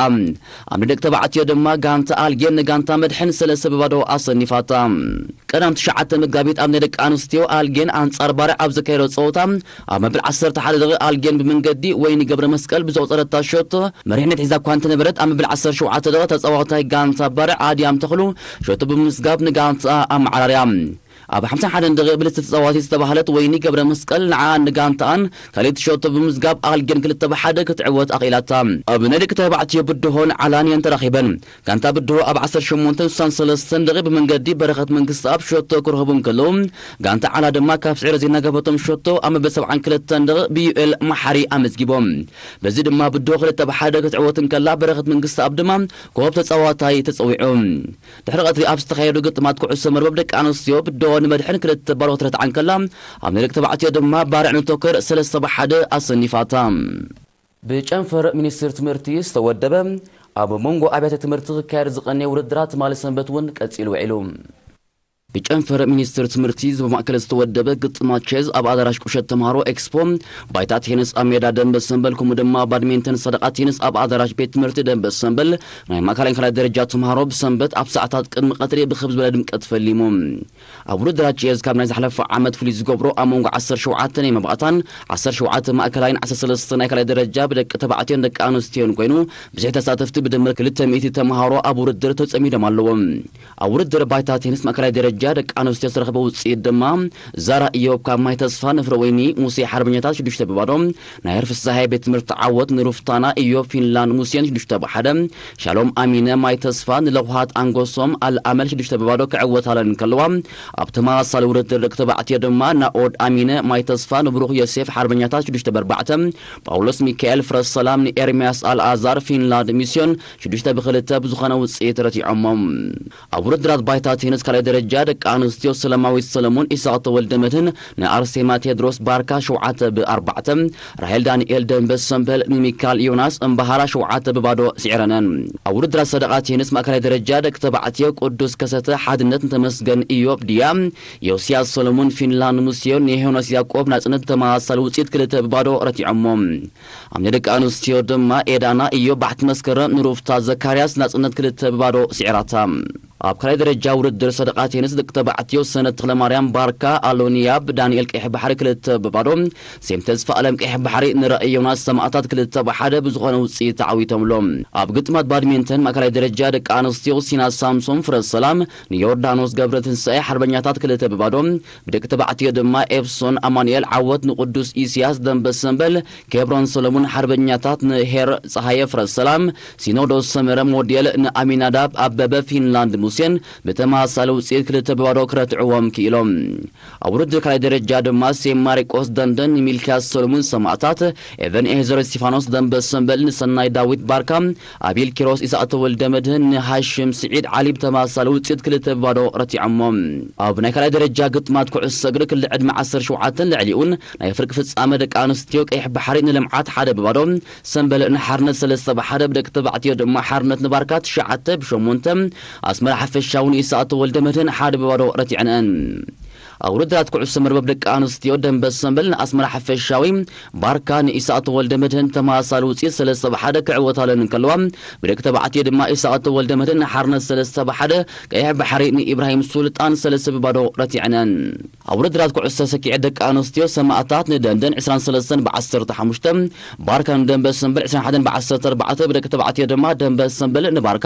ኣብ ናይ ደቂ ተባዕትዮ ድማ ጋንታ ኣልጌን ንጋንታ መድሕን ሰለስተ ብባዶ ኣሰኒፋታ። ቀዳም ትሽዓተ መጋቢት ኣብ ናይ ደቂ ኣንስትዮ ኣልጌን ኣንጻር ባርዕ ኣብ ዘካየዶ ጸወታ፣ ኣብ መበል ዓሰርተ ሓደ ደቂቕ ኣልጌን ብመንገዲ ወይኒ ገብረ መስቀል ብዘቑጸረታ ሸቶ መሪሕነት ሒዛ እኳ እንተነበረት፣ ኣብ መበል ዓሰርተ ሸውዓተ ደቂቕ ተጻዋታይ ጋንታ ባርዕ ኣድያም ተኽሉ ሸቶ ብምምዝጋብ ንጋንታ ኣመዓራርያ። ኣብ ሓምሳን ሓደን ደቂቕ ብልስቲ ተጻዋቲት ዝተባህለት ወይኒ ገብረ መስቀል ንዓኣን ንጋንታኣን ካልኣይቲ ሸቶ ብምምዝጋብ ኣልጌን ክልተ ብሓደ ክትዕወት ኣኽኢላታ። ኣብ ናይ ደቂ ተባዕትዮ ብድሆን ዓላን እየን ተራኺበን። ጋንታ ብድሆ ኣብ ዓሰርተ ሸሞንተን ስሳን ሰለስተን ደቂቕ ብመንገዲ በረኸት መንግስትኣብ ሸቶ ክረኽቡ እንከለዉ፣ ጋንታ ዓላ ድማ ካብ ስዕረ ዘይናገፈቶም ሸቶ ኣብ መበል ሰብዓን ክልተን ደቂቕ ብዩኤል መሓሪ ኣመዝጊቦም። በዚ ድማ ብድሆ ክልተ ብሓደ ክትዕወት እንከላ፣ በረኸት መንግስትኣብ ድማ ኮኸብ ተጻዋታይ ተጸዊዑ። ድሕሪ ቀትሪ ኣብ ዝተኻየዱ ግጥማት ኩዕሶ መርበብ ደቂ ኣንስትዮ ብድሆ ንመድሕን ክልተ ባዶ ክትረትዓ እንከላ፣ ኣብ ናይ ደቂ ተባዕትዮ ድማ ባርዕ ንቶከር ሰለስተ ብሓደ ኣሰኒፋታ። ብጨንፈር ሚኒስትር ትምህርቲ ዝተወደበ ኣብ መንጎ ኣብያተ ትምህርቲ ክካየድ ዝቐነየ ውድድራት ትማሊ ሰንበት እውን ቀጺሉ ውዒሉ። ብጨንፈር ሚኒስትር ትምህርቲ ዞባ ማእከል ዝተወደበ ግጥማት ቼዝ ኣብ ኣዳራሽ ቁሸት ተምሃሮ ኤክስፖ፣ ባይታ ቴኒስ ኣብ ሜዳ ደንበ ሰንበል፣ ከምኡ ድማ ባድሚንተን ሰደቓ ቴኒስ ኣብ ኣዳራሽ ቤት ትምህርቲ ደንበ ሰንበል ናይ ማእከላይን ካልኣይ ደረጃ ተምሃሮ ብሰንበት ኣብ ሰዓታት ቅድሚ ቀትሪ ብኽብ ዝበለ ድምቀት ፈሊሙ። ኣብ ውድድራት ቼዝ ካብ ናይ ዝሓለፈ ዓመት ፍሉይ ዝገብሮ ኣብ መንጎ ዓሰርተ ሸውዓተ ናይ መባእታን ዓሰርተ ሸውዓተ ማእከላይን ዓሰርተ ሰለስተ ናይ ካልኣይ ደረጃ ብደቂ ተባዕትዮን ደቂ ኣንስትዮን ኮይኑ፣ ብዝሒ ተሳተፍቲ ብድምር ክልተ ሚእቲ ተምሃሮ ኣብ ውድድር ተጸሚዶም ኣለዉ። ኣብ ውድድር ባይታ ቴኒስ ማእከላይ ደረጃ ደቂ ኣንስትዮ ዝተረኽበ ውጽኢት ድማ ዛራ ኢዮብ ካብ ማይ ተስፋ ንፍረ ወይኒ ሙሴ ሓርበኛታት ሽዱሽተ ብባዶ፣ ናሄር ፍስሃየ ቤት ትምህርቲ ዓወት ንሩፍታና ኢዮብ ፊንላንድ ሙሴን ሽዱሽተ ብሓደ፣ ሻሎም ኣሚነ ማይ ተስፋ ንለውሃት ኣንጎሶም ኣልኣመል ሽዱሽተ ብባዶ ክዕወታለን እንከለዋ፣ ኣብ ተመሳሳሊ ውድድር ደቂ ተባዕትዮ ድማ ናኦድ ኣሚነ ማይ ተስፋ ንብሩኽ ዮሴፍ ሓርበኛታት ሽዱሽተ ብኣርባዕተ፣ ጳውሎስ ሚካኤል ፍረ ሰላም ንኤርምያስ ኣልኣዛር ፊንላንድ ሚስዮን ሽዱሽተ ብክልተ ብዝኾነ ውጽኢት ረቲዖሞም። ኣብ ውድድራት ባይታ ቴኒስ ካልኣይ ደረጃ ደቂ ኣንስትዮ ሰላማዊት ሰለሞን ኢሳቕ ተወልደ መድህን ንኣርሴማ ቴድሮስ ባርካ ሸውዓተ ብኣርባዕተ፣ ራሄል ዳንኤል ደንበ ሰንበል ንሚካል ዮናስ እምበሃራ ሸውዓተ ብባዶ ስዒረነን። ኣብ ውድድራት ሰደቓ ቴኒስ ማእከላይ ደረጃ ደቂ ተባዕትዮ ቅዱስ ከሰተ ሓድነት ንተመስገን ኢዮብ ድያ ዮስያስ ሰሎሞን ፊንላንድ ሙስዮ ንሄኖስ ያዕቆብ ናጽነት ተመሳሳሊ ውጽኢት ክልተ ብባዶ ረቲዖሞ። ኣብ ናይ ደቂ ኣንስትዮ ድማ ኤዳና ኢዮብ ባሕቲ መስከረም ንሩፍታ ዘካርያስ ናጽነት ክልተ ብባዶ ስዒራታ። ኣብ ካልኣይ ደረጃ ውድድር ሰደቓ ቴኒስ ደቂ ተባዕትዮ ሰነት ተኽለማርያም ባርካ ኣሎንያብ ዳንኤል ቀይሕ ባሕሪ ክልተ ብባዶ፣ ሴም ተስፋ ኣለም ቀይሕ ባሕሪ ንራእይ ዮናስ ሰማእታት ክልተ ብሓደ ብዝኾነ ውጽኢት ተዓዊቶምሎም። ኣብ ግጥማት ባድሚንተን ማእከላይ ደረጃ ደቂ ኣንስትዮ ሲና ሳምሶን ፍረ ሰላም ንዮርዳኖስ ገብረ ትንሳኤ ሓርበኛታት ክልተ ብባዶ፣ ብደቂ ተባዕትዮ ድማ ኤፕሶን ኣማኑኤል ዓወት ንቅዱስ ኢስያስ ደንበ ሰንበል፣ ኬብሮን ሰሎሙን ሓርበኛታት ንሄር ጸሃየ ፍረ ሰላም፣ ሲኖዶስ ሰመረ ሞዴል ንኣሚናዳብ ኣበበ ፊንላንድ ሙሴን ብተመሳሳሊ ውጽኢት ክልተ ብባዶ ክረትዕዎም ክኢሎም። ኣብ ውድድር ካልኣይ ደረጃ ድማ ሴም ማሪቆስ ደንደን ንሚልክያስ ሰሎሙን ሰማእታት፣ ኤቨን ኤሄዘር እስቲፋኖስ ደንበ ሰንበል ንሰናይ ዳዊት ባርካ፣ ኣቢል ኪሮስ ኢሳቅ ተወልደ መድህን ንሃሽም ስዒድ ዓሊ ብተመሳሳሊ ውጽኢት ክልተ ብባዶ ረቲዖሞ። ኣብ ናይ ካልኣይ ደረጃ ግጥማት ኩዕሶ እግሪ ክልተ ዕድመ ዓሰርተ ሸውዓተን ልዕሊኡን ናይ ፍርቂ ፍጻመ ደቂ ኣንስትዮ ቀይሕ ባሕሪ ንልምዓት ሓደ ብባዶ፣ ሰንበል ንሓርነት ሰለስተ ብሓደ፣ ብደቂ ተባዕትዮ ድማ ሓርነት ንባርካ ትሽዓተ ብሸሞንተ፣ ኣስመራ ሓፈሻዊ ንኢሳቅ ተወልደ መድህን ሓደ ብባዶ ረቲዕነን። ኣብ ውድድራት ኩዕሶ መርበብ ደቂ ኣንስትዮ ደንበ ሰንበል ንኣስመራ ሓፈሻዊ፣ ባርካ ንኢሳቅ ተወልደ መድህን ተመሳሳሊ ውጽኢት ሰለስተ ብሓደ ክዕወታለን እንከለዋ፣ ብደቂ ተባዕትዮ ድማ ኢሳቅ ተወልደ መድህን ንሓርነት ሰለስተ ብሓደ፣ ቀይሕ ባሕሪ ንኢብራሂም ሱልጣን ሰለስተ ብባዶ ረቲዕነን። ኣብ ውድድራት ኩዕሶ ሰኪዐት ደቂ ኣንስትዮ ሰማእታት ንደንደን ዕስራን ሰለስተን ብዓሰርተ ሓሙሽተ፣ ባርካ ንደንበ ሰንበል ዕስራን ሓደን ብዓሰርተ ኣርባዕተ፣ ብደቂ ተባዕትዮ ድማ ደንበ ሰንበል ንባርካ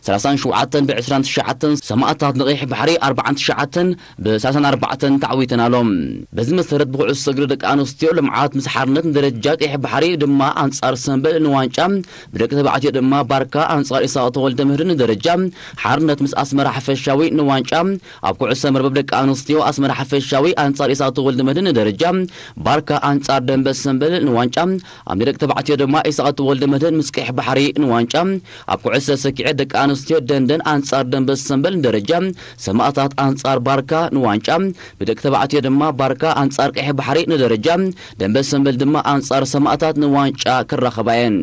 ሰላሳን ሸውዓተን ብዕስራን ትሽዓተን፣ ሰማእታት ንቀይሕ ባሕሪ ኣርባዓን ትሽዓተን ብሰላሳን ኣርባዕተን ተን ተዓዊተን ኣሎ። በዚ መሰረት ብኩዕሶ እግሪ ደቂ ኣንስትዮ ልምዓት ምስ ሓርነት ንደረጃ ቀይሕ ባሕሪ ድማ ኣንጻር ሰንበል ንዋንጫ፣ ብደቂ ተባዕትዮ ድማ ባርካ ኣንጻር ኢሳቕ ተወልደ ምህድ ንደረጃ፣ ሓርነት ምስ ኣስመራ ሓፈሻዊ ንዋንጫ፣ ኣብ ኩዕሶ መርበብ ደቂ ኣንስትዮ ኣስመራ ሓፈሻዊ ኣንጻር ኢሳቕ ተወልደ ምህድ ንደረጃ፣ ባርካ ኣንጻር ደንበ ሰንበል ንዋንጫ፣ ኣብ ናይ ደቂ ተባዕትዮ ድማ ኢሳቕ ተወልደ ምህድ ምስ ቀይሕ ባሕሪ ንዋንጫ፣ ኣብ ኩዕሶ ሰኪዐት ደቂ ኣንስትዮ ደንደን ኣንጻር ደንበ ሰንበል ንደረጃ፣ ሰማእታት ኣንጻር ባርካ ንዋንጫ፣ ብደቂ ተባዕትዮ ድማ ባርካ ኣንጻር ቀይሕ ባሕሪ ንደረጃ፣ ደንበ ሰንበል ድማ ኣንጻር ሰማእታት ንዋንጫ ክራኸባ እየን።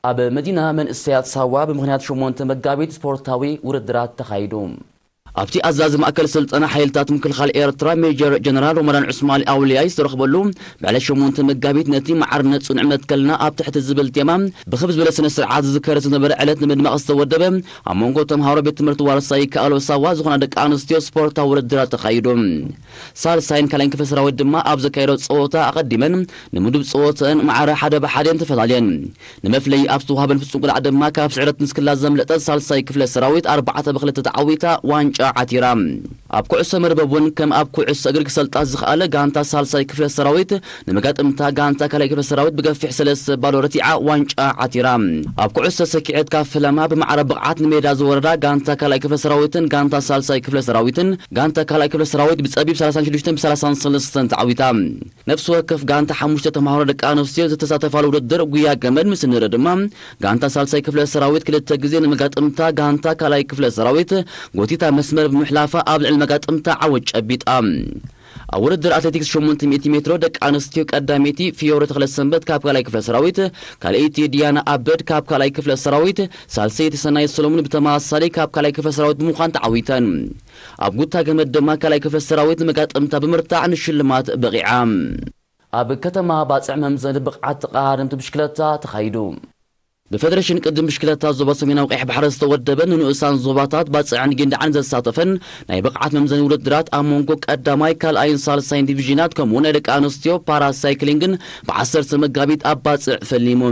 ኣብ መዲና መንእሰያት ሳዋ ብምኽንያት ሸሞንተ መጋቢት ስፖርታዊ ውድድራት ተኻይዱ። ኣብቲ ኣዛዚ ማእከል ስልጠና ሓይልታት ምክልኻል ኤርትራ ሜጀር ጀነራል ሮመዳን ዑስማን ኣውልያይ ዝተረኽበሉ ብዕለት ሸሞንተ መጋቢት ነቲ ማዕርነት ጽኑዕ መትከልና ኣብ ትሕቲ ዝብል ቴማ ብኽብ ዝበለ ስነ ስርዓት ዝዝከር ዝነበረ ዕለት ንምድማቕ ዝተወደበ ኣብ መንጎ ተምሃሮ ቤት ትምህርቲ ዋርሳይ ከኣሎ ሳዋ ዝኾና ደቂ ኣንስትዮ ስፖርታዊ ውድድራት ተኻይዱ። ሳልሳይን ካልኣይን ክፍለ ሰራዊት ድማ ኣብ ዘካየዶ ጸወታ ኣቐዲመን ንምዱብ ጸወተን ማዕረ ሓደ ብሓደ ተፈላለየን። ንመፍለይ ኣብ ዝተዋህበን ፍጹም ቅጣዕ ድማ ካብ ስዕረት ንስክላ ዘምለጠት ሳልሳይ ክፍለ ሰራዊት ኣርባዕተ ብክልተ ተዓዊታ ዋንጫ ዓቲራ። ኣብ ኩዕሶ መርበብ እውን ከም ኣብ ኩዕሶ እግሪ ክሰልጣ ዝኸኣለ ጋንታ ሳልሳይ ክፍለ ሰራዊት ንመጋጥምታ ጋንታ ካልኣይ ክፍለ ሰራዊት ብገፊሕ ሰለስተ ባዶ ረቲዓ ዋንጫ ዓቲራ። ኣብ ኩዕሶ ሰኪዐት ካብ ፈለማ ብማዕረ ብቕዓት ንሜዳ ዝወረዳ ጋንታ ካልኣይ ክፍለ ሰራዊትን ጋንታ ሳልሳይ ክፍለ ሰራዊትን ጋንታ ካልኣይ ክፍለ ሰራዊት ብጸቢብ ሰላሳን ሽዱሽተን ብ ሰላሳን ሰለስተን ተዓዊታ። ነፍሲ ወከፍ ጋንታ ሓሙሽተ ተምሃሮ ደቂ ኣንስትዮ ዝተሳተፋሉ ውድድር ጉያ ገመድ ምስ እንርኢ ድማ፣ ጋንታ ሳልሳይ ክፍለ ሰራዊት ክልተ ግዜ ንመጋጥምታ ጋንታ ካልኣይ ክፍለ ሰራዊት ጎቲታ መስመር ብምሕላፋ ኣብ ልዕሊ መጋጥምታ ዓወት ጨቢጣ። ኣብ ውድድር ኣትሌቲክስ ሸሞንተ ሚእቲ ሜትሮ ደቂ ኣንስትዮ ቀዳመይቲ ፊዮሪ ተኽለሰንበት ካብ ካልኣይ ክፍለ ሰራዊት፣ ካልኣይቲ ዲያና ኣበድ ካብ ካልኣይ ክፍለ ሰራዊት፣ ሳልሰይቲ ሰናይ ሰሎሙን ብተመሳሳሊ ካብ ካልኣይ ክፍለ ሰራዊት ብምዃን ተዓዊተን። ኣብ ጉታ ገመድ ድማ ካልኣይ ክፍለ ሰራዊት ንመጋጥምታ ብምርታዕ ንሽልማት በቒዓ። ኣብ ከተማ ባጽዕ መምዘኒ ብቕዓት ተቐዳደምቲ ብሽክለታ ተኻይዱ። ብፌደሬሽን ቅድም ብሽክለታ ዞባ ሰሜናዊ ቀይሕ ባሕሪ ዝተወደበ ንንኡሳን ዞባታት ባጽዕን ጊንዳዕን ዘሳተፈን ናይ ብቕዓት መምዘኒ ውድድራት ኣብ መንጎ ቀዳማይ፣ ካልኣይን ሳልሳይን ዲቪዥናት ከምኡ ናይ ደቂ ኣንስትዮ ፓራሳይክሊንግን ብ ዓሰርተ መጋቢት ኣብ ባጽዕ ፈሊሙ።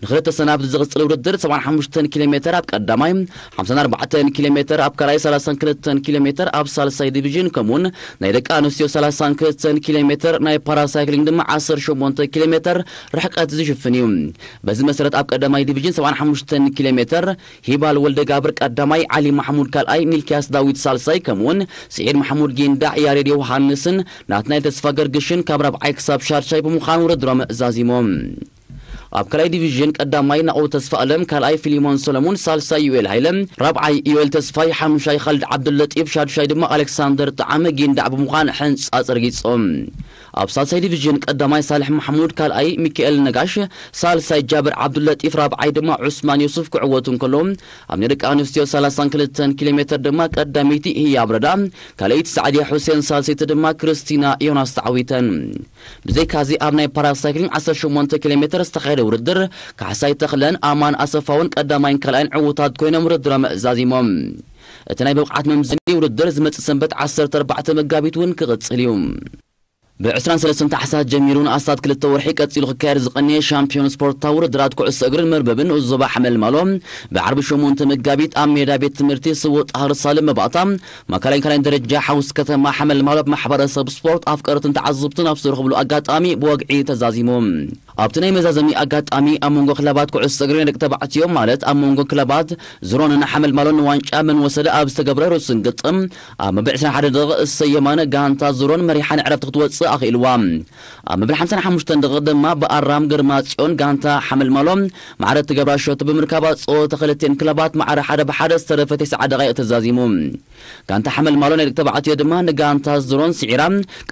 ንክልተ ሰናብቲ ዝቕጽል ውድድር ሰብዓን ሓሙሽተን ኪሎ ሜተር ኣብ ቀዳማይ፣ ሓምሳን ኣርባዕተን ኪሎ ሜተር ኣብ ካልኣይ፣ ሰላሳን ክልተን ኪሎ ሜተር ኣብ ሳልሳይ ዲቪዥን ከምኡውን ናይ ደቂ ኣንስትዮ ሰላሳን ክልተን ኪሎ ሜተር ናይ ፓራሳይክሊንግ ድማ ዓሰርተ ሸሞንተ ኪሎ ሜተር ርሕቀት ዝሽፍን እዩ። በዚ መሰረት ኣብ ቀዳማይ ዲቪዥን ሰብዓን ሓሙሽተን ኪሎ ሜተር ሂባል ወልደ ጋብር ቀዳማይ፣ ዓሊ ማሕሙድ ካልኣይ፣ ሚልክያስ ዳዊት ሳልሳይ ከምኡውን ስዒድ ማሕሙድ ጊንዳዕ፣ ያሬድ ዮሃንስን ናትናኤል ተስፋ ገርግሽን ካብ ራብዓይ ክሳብ ሻድሻይ ብምዃን ውድድሮም ዛዚሞም። ኣብ ካልኣይ ዲቪዥን ቀዳማይ ናኦ ተስፋ ኣለም፣ ካልኣይ ፊሊሞን ሰለሙን፣ ሳልሳይ ዩኤል ሃይለ፣ ራብዓይ ዩኤል ተስፋይ፣ ሓሙሻይ ካልድ ዓብዱለጢፍ፣ ሻዱሻይ ድማ ኣሌክሳንደር ጣዓመ ጊንዳዕ ብምዃን ሕንጻጽ ረጊጾም። ኣብ ሳልሳይ ዲቪዥን ቀዳማይ ሳልሕ ማሕሙድ፣ ካልኣይ ሚካኤል ነጋሽ፣ ሳልሳይ ጃብር ዓብዱለጢፍ፣ ራብዓይ ድማ ዑስማን ዮሱፍ ክዕወቱ እንከሎ፣ ኣብ ናይ ደቂ ኣንስትዮ ሰላሳን ክልተን ኪሎ ሜተር ድማ ቀዳመይቲ ህያብ ረዳ፣ ካልኣይቲ ሳዕድያ ሑሴን፣ ሳልሰይቲ ድማ ክርስቲና ዮናስ ተዓዊተን። ብዘይካዚ ኣብ ናይ ፓራሳይክሊንግ ዓሰርተ ሸሞንተ ኪሎ ሜተር ዝተኻየደ ውድድር ካሕሳይ ተኽለን ኣማን ኣሰፋውን ቀዳማይን ካልኣይን ዕዉታት ኮይኖም ውድድሮም ዛዚሞም። እቲ ናይ ብቕዓት መምዘኒ ውድድር ዝመጽእ ሰንበት ዓሰርተ ኣርባዕተ መጋቢት እውን ክቕጽል እዩ። ብ ዕስራን ሰለስተን ታሕሳስ ጀሚሩ ንኣስታት ክልተ ወርሒ ቀጺሉ ክካየድ ዝቐነየ ሻምፒዮን ስፖርታዊ ውድድራት ኩዕሶ እግርን መርበብን ንኡስ ዞባ ሓመልማሎ ብዓርቢ ሸሞንተ መጋቢት ኣብ ሜዳ ቤት ትምህርቲ ስዉእ ጣህር ሳልም መባእታ ማእከላይን ካልኣይን ደረጃ ሓውስ ከተማ ሓመልማሎ ብማሕበረሰብ ስፖርት ኣፍቀርትን ተዓዘብትን ኣብ ዝተረኽብሉ ኣጋጣሚ ብወግዒ ተዛዚሙ። ኣብቲ ናይ መዛዘሚ ኣጋጣሚ ኣብ መንጎ ክለባት ኩዕሶ እግሪ ናይ ደቂ ተባዕትዮ ማለት ኣብ መንጎ ክለባት ዝሮንን ሓመልማሎን ንዋንጫ መን ወሰደ ኣብ ዝተገብረ ርሱን ግጥም ኣብ መበል ዕስራን ሓደን ደቂቕ እሰይ የማነ ጋንታ ዝሮን መሪሓን ዕረፍቲ ክትወጽእ ኣኽኢልዋ። ኣብ መበል ሓምሳን ሓሙሽተን ደቂቕ ድማ ብኣራም ግርማ ጽዮን ጋንታ ሓመልማሎ ማዕረ እትገብራ ሸቶ ብምርካባ ጸወታ ክልቲኤን ክለባት ማዕረ ሓደ ብሓደ ዝተረፈ ተስዓ ደቓይቕ ተዛዚሙ። ጋንታ ሓመልማሎ ናይ ደቂ ተባዕትዮ ድማ ንጋንታ ዝሮን ስዒራ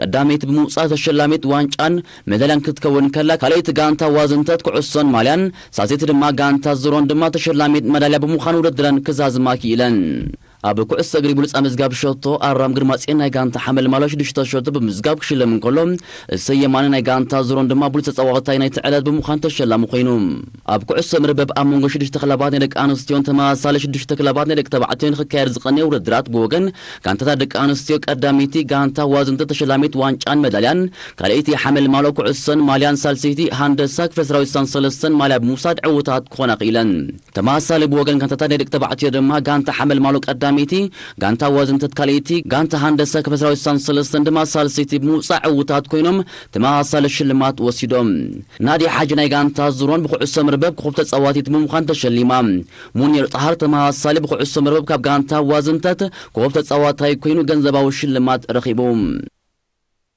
ቀዳመይቲ ብምውጻእ ተሸላሚት ዋንጫን ሜዳልያን ክትከውን ከላ፣ ካልኣይቲ ጋንታ ዋዝንተት ኩዕሶን ማልያን፣ ሳልሰይቲ ድማ ጋንታ ዝሮን ድማ ተሸላሚት መዳልያ ብምዃን ውድድረን ክዛዝማ ክኢለን። ኣብ ኩዕሶ እግሪ ብሉጻ ምዝጋብ ሸቶ ኣራም ግርማጽዮን ናይ ጋንታ ሓመልማሎ ሽዱሽተ ሸቶ ብምዝጋብ ክሽለም እንከሎ፣ እሰይ የማነ ናይ ጋንታ ዝሮን ድማ ብሉጽ ተጻዋታይ ናይቲ ዕለት ብምዃን ተሸላሚ ኮይኑ። ኣብ ኩዕሶ መርበብ ኣብ መንጎ ሽዱሽተ ክለባት ናይ ደቂ ኣንስትዮን ተመሳሳሊ ሽዱሽተ ክለባት ናይ ደቂ ተባዕትዮ ንክካየድ ዝቐነየ ውድድራት ብወገን ጋንታታት ደቂ ኣንስትዮ ቀዳመይቲ ጋንታ ዋዝንተ ተሸላሚት ዋንጫን መዳልያን፣ ካልኣይቲ ሓመልማሎ ኩዕሶን ማልያን፣ ሳልሰይቲ ሃንደሳ ክፍለ ሰራዊት ሳን ሰለስተን ማልያ ብምውሳድ ዕዉታት ክኾና ክኢለን። ተመሳሳሊ ብወገን ጋንታታት ናይ ደቂ ተባዕትዮ ድማ ጋንታ ሓመልማሎ ቀዳመይቲ ቀዳመይቲ፣ ጋንታ ዋዝንተት ካልኣይቲ፣ ጋንታ ሃንደሰ ክፍለ ሰራዊት ሳንሰለስተን ድማ ሳልሰይቲ ብምውፃእ ዕውታት ኮይኖም ተመሳሳሊ ሽልማት ወሲዶም። ናዲ ሓጂ ናይ ጋንታ ዙሮን ብኩዕሶ መርበብ ኮኸብ ተፃዋቲት ብምዃን ተሸሊማ። ሙኒር ጣሃር ተመሳሳሊ ብኩዕሶ መርበብ ካብ ጋንታ ዋዝንተት ኮኸብ ተፃዋታይ ኮይኑ ገንዘባዊ ሽልማት ረኺቡ።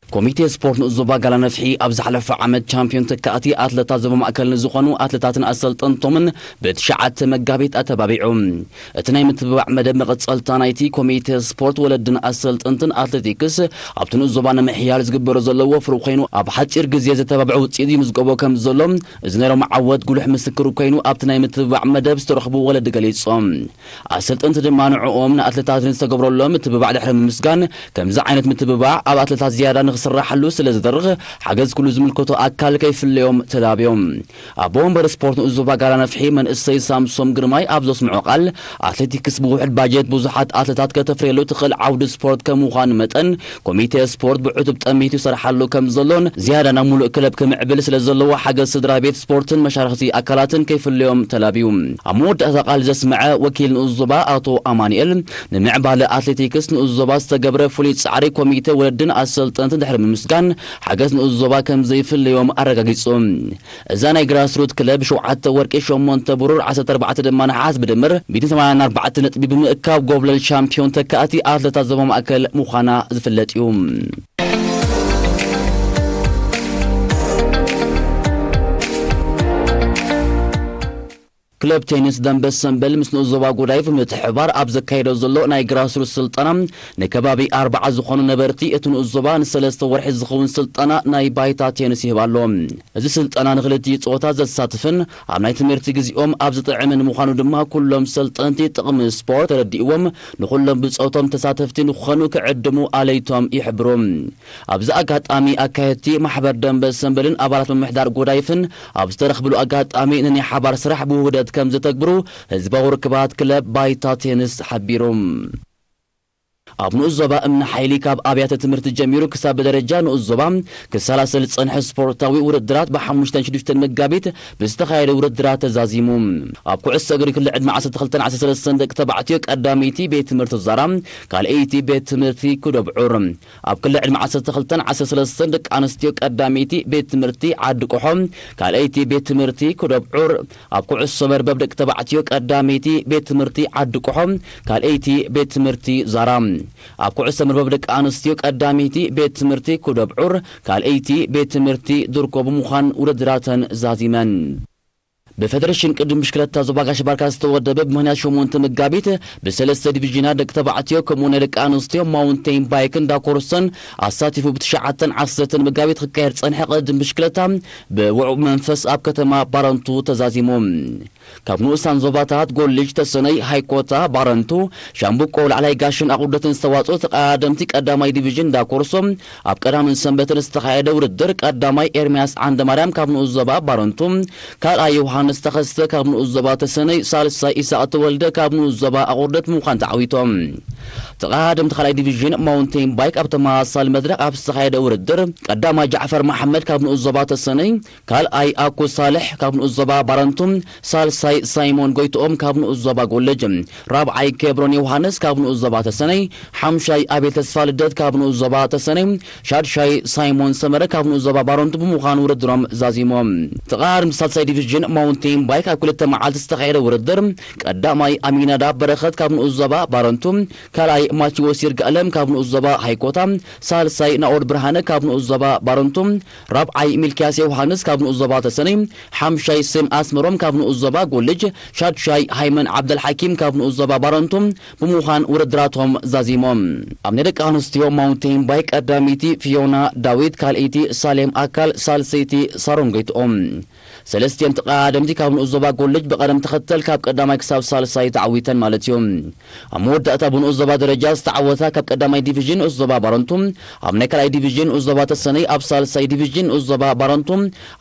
ኮሚቴ ስፖርት ንኡስ ዞባ ጋላ ነፍሒ ኣብ ዝሓለፈ ዓመት ቻምፒዮን ተካእቲ ኣትለታት ዞባ ማእከል ንዝኾኑ ኣትለታትን ኣሰልጠንቶምን ብትሽዓተ መጋቢት ኣተባቢዑ። እቲ ናይ ምትብባዕ መደብ መቐጸልታ ናይቲ ኮሚቴ ስፖርት ወለድን ኣሰልጠንትን ኣትሌቲክስ ኣብቲ ንኡስ ዞባ ንምሕያል ዝግበሮ ዘሎ ወፍሪ ኮይኑ ኣብ ሓጺር ግዜ ዘተባብዐ ውጽኢት ይምዝገቦ ከም ዘሎ እዚ ናይ ሎሚ ዓወት ጉሉሕ ምስክር ኮይኑ ኣብቲ ናይ ምትብባዕ መደብ ዝተረኽቡ ወለዲ ገሊጾም። ኣሰልጠንቲ ድማ ንዕኦም ንኣትለታት ንዝተገብረሎም ምትብባዕ ድሕሪ ምምስጋን፣ ከምዚ ዓይነት ምትብባዕ ኣብ ኣትለታት ዝያዳ ንኽስራሓሉ ስለ ዝደርኽ፣ ሓገዝ ኩሉ ዝምልከቶ ኣካል ከይፍለዮም ተላብዮም። ኣቦ ወንበር ስፖርት ንኡስ ዞባ ጋላ ነፍሒ መንእሰይ ሳምሶም ግርማይ ኣብ ዘስምዖ ቃል፣ ኣትሌቲክስ ብውሑድ ባጀት ብዙሓት ኣትለታት ከተፍርየሉ ትኽእል ዓውዲ ስፖርት ከም ምዃኑ መጠን፣ ኮሚቴ ስፖርት ብዕቱብ ጠሚቱ ይሰርሓሉ ከም ዘሎን ዝያዳ ናብ ሙሉእ ክለብ ክምዕብል ስለ ዘለዎ ሓገዝ ስድራ ቤት ስፖርትን መሻርኽቲ ኣካላትን ከይፍለዮም ተላብዩ። ኣብ መወዳእታ ቃል ዘስመዐ ወኪል ንኡስ ዞባ ኣቶ ኣማኑኤል፣ ንምዕባለ ኣትሌቲክስ ንኡስ ዞባ ዝተገብረ ፍሉይ ጻዕሪ ኮሚቴ ወለድን ኣሰልጠንትን ድሕሪ ምምስጋን፣ ሓገዝ ንኡስ ዞባ ከም ዘይፍለዮም ኣረጋጊጹ። እዛ ናይ ግራስሩት ክለብ ሸውዓተ ወርቂ፣ ሸሞንተ ብሩር፣ ዓሰርተ ኣርባዕተ ድማ ነሓስ ብድምር ሚእትን ሰማንያን ኣርባዕተ ነጥቢ ብምእካብ ጎብለል ሻምፒዮን ተካእቲ ኣትለታት ዞባ ማእከል ምዃና ዝፍለጥ እዩ። ክለብ ቴኒስ ደንበ ሰምበል ምስ ንኡስ ዞባ ጎዳይፍ ብምትሕብባር ኣብ ዘካየዶ ዘሎ ናይ ግራስሩት ስልጠና ንከባቢ ኣርባዓ ዝኾኑ ነበርቲ እቲ ንኡስ ዞባ ንሰለስተ ወርሒ ዝኸውን ስልጠና ናይ ባይታ ቴኒስ ይህብ ኣሎ። እዚ ስልጠና ንክልቲኡ ጾታ ዘሳትፍን ኣብ ናይ ትምህርቲ ግዜኦም ኣብ ዝጥዕምን ምዃኑ ድማ ኩሎም ሰልጠንቲ ጥቕሚ ስፖርት ተረዲእዎም ንኹሎም ብጾቶም ተሳተፍቲ ንክኾኑ ክዕድሙ ኣለይቶም ይሕብሩ። ኣብዚ ኣጋጣሚ ኣካየድቲ ማሕበር ደንበ ሰምበልን ኣባላት ምምሕዳር ጎዳይፍን ኣብ ዝተረኽብሉ ኣጋጣሚ ንናይ ሓባር ስራሕ ብውህደት ከም ዘተግብሩ ህዝባዊ ርክባት ክለብ ባይታ ቴንስ ሓቢሩ። ኣብ ንኡስ ዞባ እምኒ ሓይሊ ካብ ኣብያተ ትምህርቲ ጀሚሩ ክሳብ ብደረጃ ንኡስ ዞባ ክሰላሰል ዝጸንሐ ስፖርታዊ ውድድራት ብሓሙሽተን ሽዱሽተን መጋቢት ብዝተኻየደ ውድድራት ተዛዚሙ። ኣብ ኩዕሶ እግሪ ክሊ ዕድመ ዓሰርተ ክልተን ዓሰርተ ሰለስተን ደቂ ተባዕትዮ ቀዳመይቲ ቤት ትምህርቲ ዛራ፣ ካልኣይቲ ቤት ትምህርቲ ኩደብዑር። ኣብ ክሊ ዕድመ ዓሰርተ ክልተን ዓሰርተ ሰለስተን ደቂ ኣንስትዮ ቀዳመይቲ ቤት ትምህርቲ ዓዲ ቆሖ፣ ካልኣይቲ ቤት ትምህርቲ ኩደብዑር። ኣብ ኩዕሶ መርበብ ደቂ ተባዕትዮ ቀዳመይቲ ቤት ትምህርቲ ዓዲ ቆሖ፣ ካልኣይቲ ቤት ትምህርቲ ዛራ። ኣብ ኩዕሶ መርበብ ደቂ ኣንስትዮ ቀዳመይቲ ቤት ትምህርቲ ኩደብዑር፣ ካልኣይቲ ቤት ትምህርቲ ድርኮ ብምዃን ውድድራተን ዛዚመን። ብፌደሬሽን ቅድም ብሽክለታ ዞባ ጋሽ ባርካ ዝተወደበ ብምኽንያት ሸሞንተ መጋቢት ብሰለስተ ዲቪዥናት ደቂ ተባዕትዮ ከምኡ ናይ ደቂ ኣንስትዮ ማውንቴን ባይክን ዳኮርሰን ኣሳቲፉ ብትሽዓተን ዓሰርተን መጋቢት ክካየድ ዝጸንሐ ቅድም ብሽክለታ ብውዑብ መንፈስ ኣብ ከተማ ባረንቱ ተዛዚሙ። ካብ ንኡሳን ዞባታት ጎልጅ፣ ተሰነይ፣ ሃይኮታ፣ ባረንቱ፣ ሻምብቆ፣ ላዕላይ ጋሽን ኣቑርደትን ዝተዋጽኡ ተቐዳደምቲ ቀዳማይ ዲቪዥን ዳኮርሶ ኣብ ቀዳምን ሰንበትን ዝተኻየደ ውድድር ቀዳማይ ኤርምያስ ዓንደማርያም ካብ ንኡስ ዞባ ባረንቱ፣ ካልኣይ ዮሃንስ ተኸስተ ካብ ንኡስ ዞባ ተሰነይ፣ ሳልሳይ ኢሳቕ ተወልደ ካብ ንኡስ ዞባ ኣቑርደት ብምዃን ተዓዊቶም። ተቐዳደምቲ ካልኣይ ዲቪዥን ማውንቴን ባይክ ኣብ ተመሳሳሊ መድረኽ ኣብ ዝተኻየደ ውድድር ቀዳማይ ጃዕፈር መሓመድ ካብ ንኡስ ዞባ ተሰነይ፣ ካልኣይ ኣኩ ሳልሕ ካብ ንኡስ ዞባ ባረንቱ፣ ሳልሳይ ሳይሞን ጎይትኦም ካብ ንኡስ ዞባ ጎልጅ፣ ራብዓይ ኬብሮን ዮሃንስ ካብ ንኡስ ዞባ ተሰነይ፣ ሓምሻይ ኣቤል ተስፋ ልደት ካብ ንኡስ ዞባ ተሰነይ፣ ሻድሻይ ሳይሞን ሰመረ ካብ ንኡስ ዞባ ባረንቱ ብምዃን ውድድሮም ዛዚሞም። ተቐዳደምቲ ሳልሳይ ዲቪዥን ማውንቴን ባይክ ኣብ ክልተ መዓልቲ ዝተኻየደ ውድድር ቀዳማይ ኣሚናዳብ በረኸት ካብ ንኡስ ዞባ ባረንቱ፣ ካልኣይ ማቴዎስ ይርጋለም ካብ ንኡስ ዞባ ሃይኮታ፣ ሳልሳይ ናኦድ ብርሃነ ካብ ንኡስ ዞባ ባረንቱ፣ ራብዓይ ሚልክያስ ዮሃንስ ካብ ንኡስ ዞባ ተሰነይ፣ ሓምሻይ ስም ኣስመሮም ካብ ንኡስ ዞባ ጎልጅ፣ ሻድሻይ ሃይመን ዓብደልሓኪም ካብ ንኡስ ዞባ ባረንቱ ብምዃን ውድድራቶም ዛዚሞም። ኣብ ናይ ደቂ ኣንስትዮ ማውንቴን ባይክ ቀዳመይቲ ፊዮና ዳዊት፣ ካልኣይቲ ሳሌም ኣካል፣ ሳልሰይቲ ሳሮን ጎይትኦም። ሰለስቲኦም ተቐዳደምቲ ካብ ንኡስ ዞባ ጎልጅ ብቐደም ተኸተል ካብ ቀዳማይ ክሳብ ሳልሳይ ተዓዊተን ማለት እዩ። ኣብ መወዳእታ ብንኡስ ዞባ ደረጃ ዝተዓወታ ካብ ቀዳማይ ዲቪዥን ንኡስ ዞባ ባረንቱ፣ ኣብ ናይ ካልኣይ ዲቪዥን ንኡስ ዞባ ተሰነይ፣ ኣብ ሳልሳይ ዲቪዥን ንኡስ ዞባ ባረንቱ፣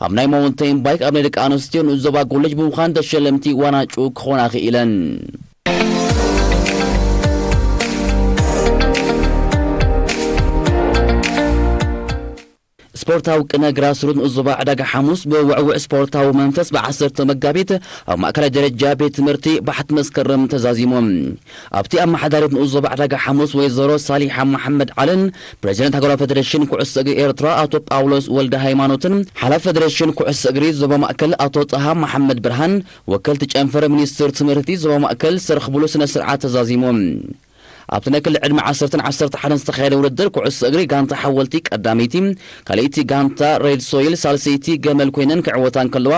ኣብ ናይ ማውንቴን ባይክ ኣብ ናይ ደቂ ኣንስትዮ ንኡስ ዞባ ጎልጅ ብምዃን ተሸለምቲ ዋናጩ ክኾና ክኢለን። ስፖርታዊ ቅነ ግራስሩት ንኡስ ዞባ ዕዳጋ ሓሙስ ብውዕውዕ ስፖርታዊ መንፈስ ብ10 መጋቢት ኣብ ማእከላይ ደረጃ ቤት ትምህርቲ ባሕቲ መስከረም ተዛዚሙ። ኣብቲ ኣመሓዳሪት ንኡስ ዞባ ዕዳጋ ሓሙስ ወይዘሮ ሳሊሓ መሓመድ ዓልን ፕሬዚደንት ሃገራዊ ፌዴሬሽን ኩዕሶ እግሪ ኤርትራ ኣቶ ጳውሎስ ወልደ ሃይማኖትን ሓላፊ ፌዴሬሽን ኩዕሶ እግሪ ዞባ ማእከል ኣቶ ጣሃ መሓመድ ብርሃን ወከልቲ ጨንፈር ሚኒስትር ትምህርቲ ዞባ ማእከል ዝተረኽብሉ ስነ ስርዓት ተዛዚሙ። ኣብቲ ናይ ክሊ ዕድመ ዓሰርተን ዓሰርተ ሓደን ዝተኻየደ ውድድር ኩዕሶ እግሪ ጋንታ ሓወልቲ ቀዳመይቲ፣ ካልኣይቲ ጋንታ ሬድ ሶይል፣ ሳልሰይቲ ገመል ኮይነን ክዕወታ እንከለዋ፣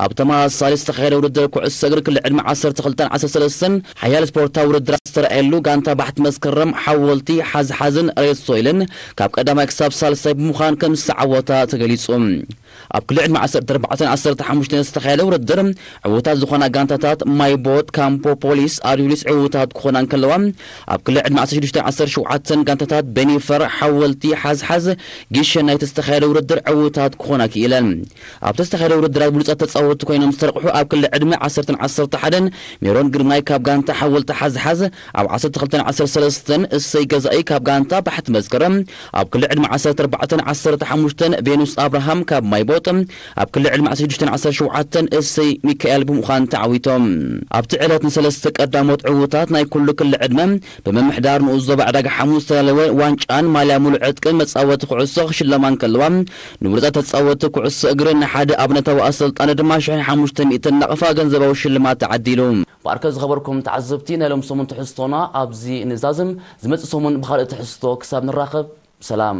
ኣብ ተመሳሳሊ ዝተኻየደ ውድድር ኩዕሶ እግሪ ክሊ ዕድመ ዓሰርተ ክልተን ዓሰርተ ሰለስተን ሓያል ስፖርታዊ ውድድራት ዝተረኣየሉ ጋንታ ባሕቲ መስከረም ሓወልቲ ሓዝሓዝን ሬድ ሶይልን ካብ ቀዳማይ ክሳብ ሳልሳይ ብምዃን ከም ዝተዓወታ ተገሊጹ። ኣብ ክሊ ዕድመ ዓሰርተ ኣርባዕተን ዓሰርተ ሓሙሽተን ዝተኻየደ ውድድር ዕዉታት ዝኾና ጋንታታት ማይቦት፣ ካምፖ ፖሊስ፣ ኣዱሊስ ዕዉታት ክኾና እንከለዋ፣ ኣብ ክሊ ዕድመ ዓሰርተ ሽዱሽተን ዓሰርተ ሸውዓተን ጋንታታት ቤኒፈር፣ ሓወልቲ፣ ሓዝሓዝ፣ ጊሸናይት ዝተኻየደ ውድድር ዕዉታት ክኾና ክኢለን። ኣብቲ ዝተኻየደ ውድድራት ብሉጻት ተጻወትቲ ኮይኖም ዝተረቑሑ ኣብ ክሊ ዕድመ ዓሰርተን ዓሰርተ ሓደን ሜሮን ግርማይ ካብ ጋንታ ሓወልቲ ሓዝሓዝ፣ ኣብ ዓሰርተ ክልተን ዓሰርተ ሰለስተን እሰይ ገዛኢ ካብ ጋንታ ባሕቲ መስከረም፣ ኣብ ክሊ ዕድመ ዓሰርተ ኣርባዕተን ዓሰርተ ሓሙሽተን ቬኑስ ኣብርሃም ካብ ማይቦጥ፣ ኣብ ክሊ ዕድመ ዓሰርተ ሽዱሽተን ዓሰርተ ሸውዓተን እሰይ ሚካኤል ብምዃን ተዓዊቶም። ኣብቲ ዕለት ንሰለስተ ቀዳሞት ዕዉታት ናይ ኩሉ ክሊ ዕድመ ብምምሕዳር ንኡስ ዞባ ዕዳጋ ሓሙስ ዝተዳለወ ዋንጫን ማልያ ሙሉእ ዕጥቅን መጻወቲ ኩዕሶ ክሽለማ እንከለዋ፣ ንብሉጻት ተጻወቲ ኩዕሶ እግሪ ንሓደ ኣብነታዊ ኣሰልጣኒ ድማ ሽሕ ሓሙሽተ ሚእትን ናቕፋ ገንዘባዊ ሽልማት ተዓዲሉ። ባርከ ዝኸበርኩም ተዓዘብቲ፣ ናይ ሎም ሰሙን ትሕዝቶና ኣብዚ ንዛዝም። ዝመጽእ ሰሙን ብኻልእ ትሕዝቶ ክሳብ ንራኸብ፣ ሰላም።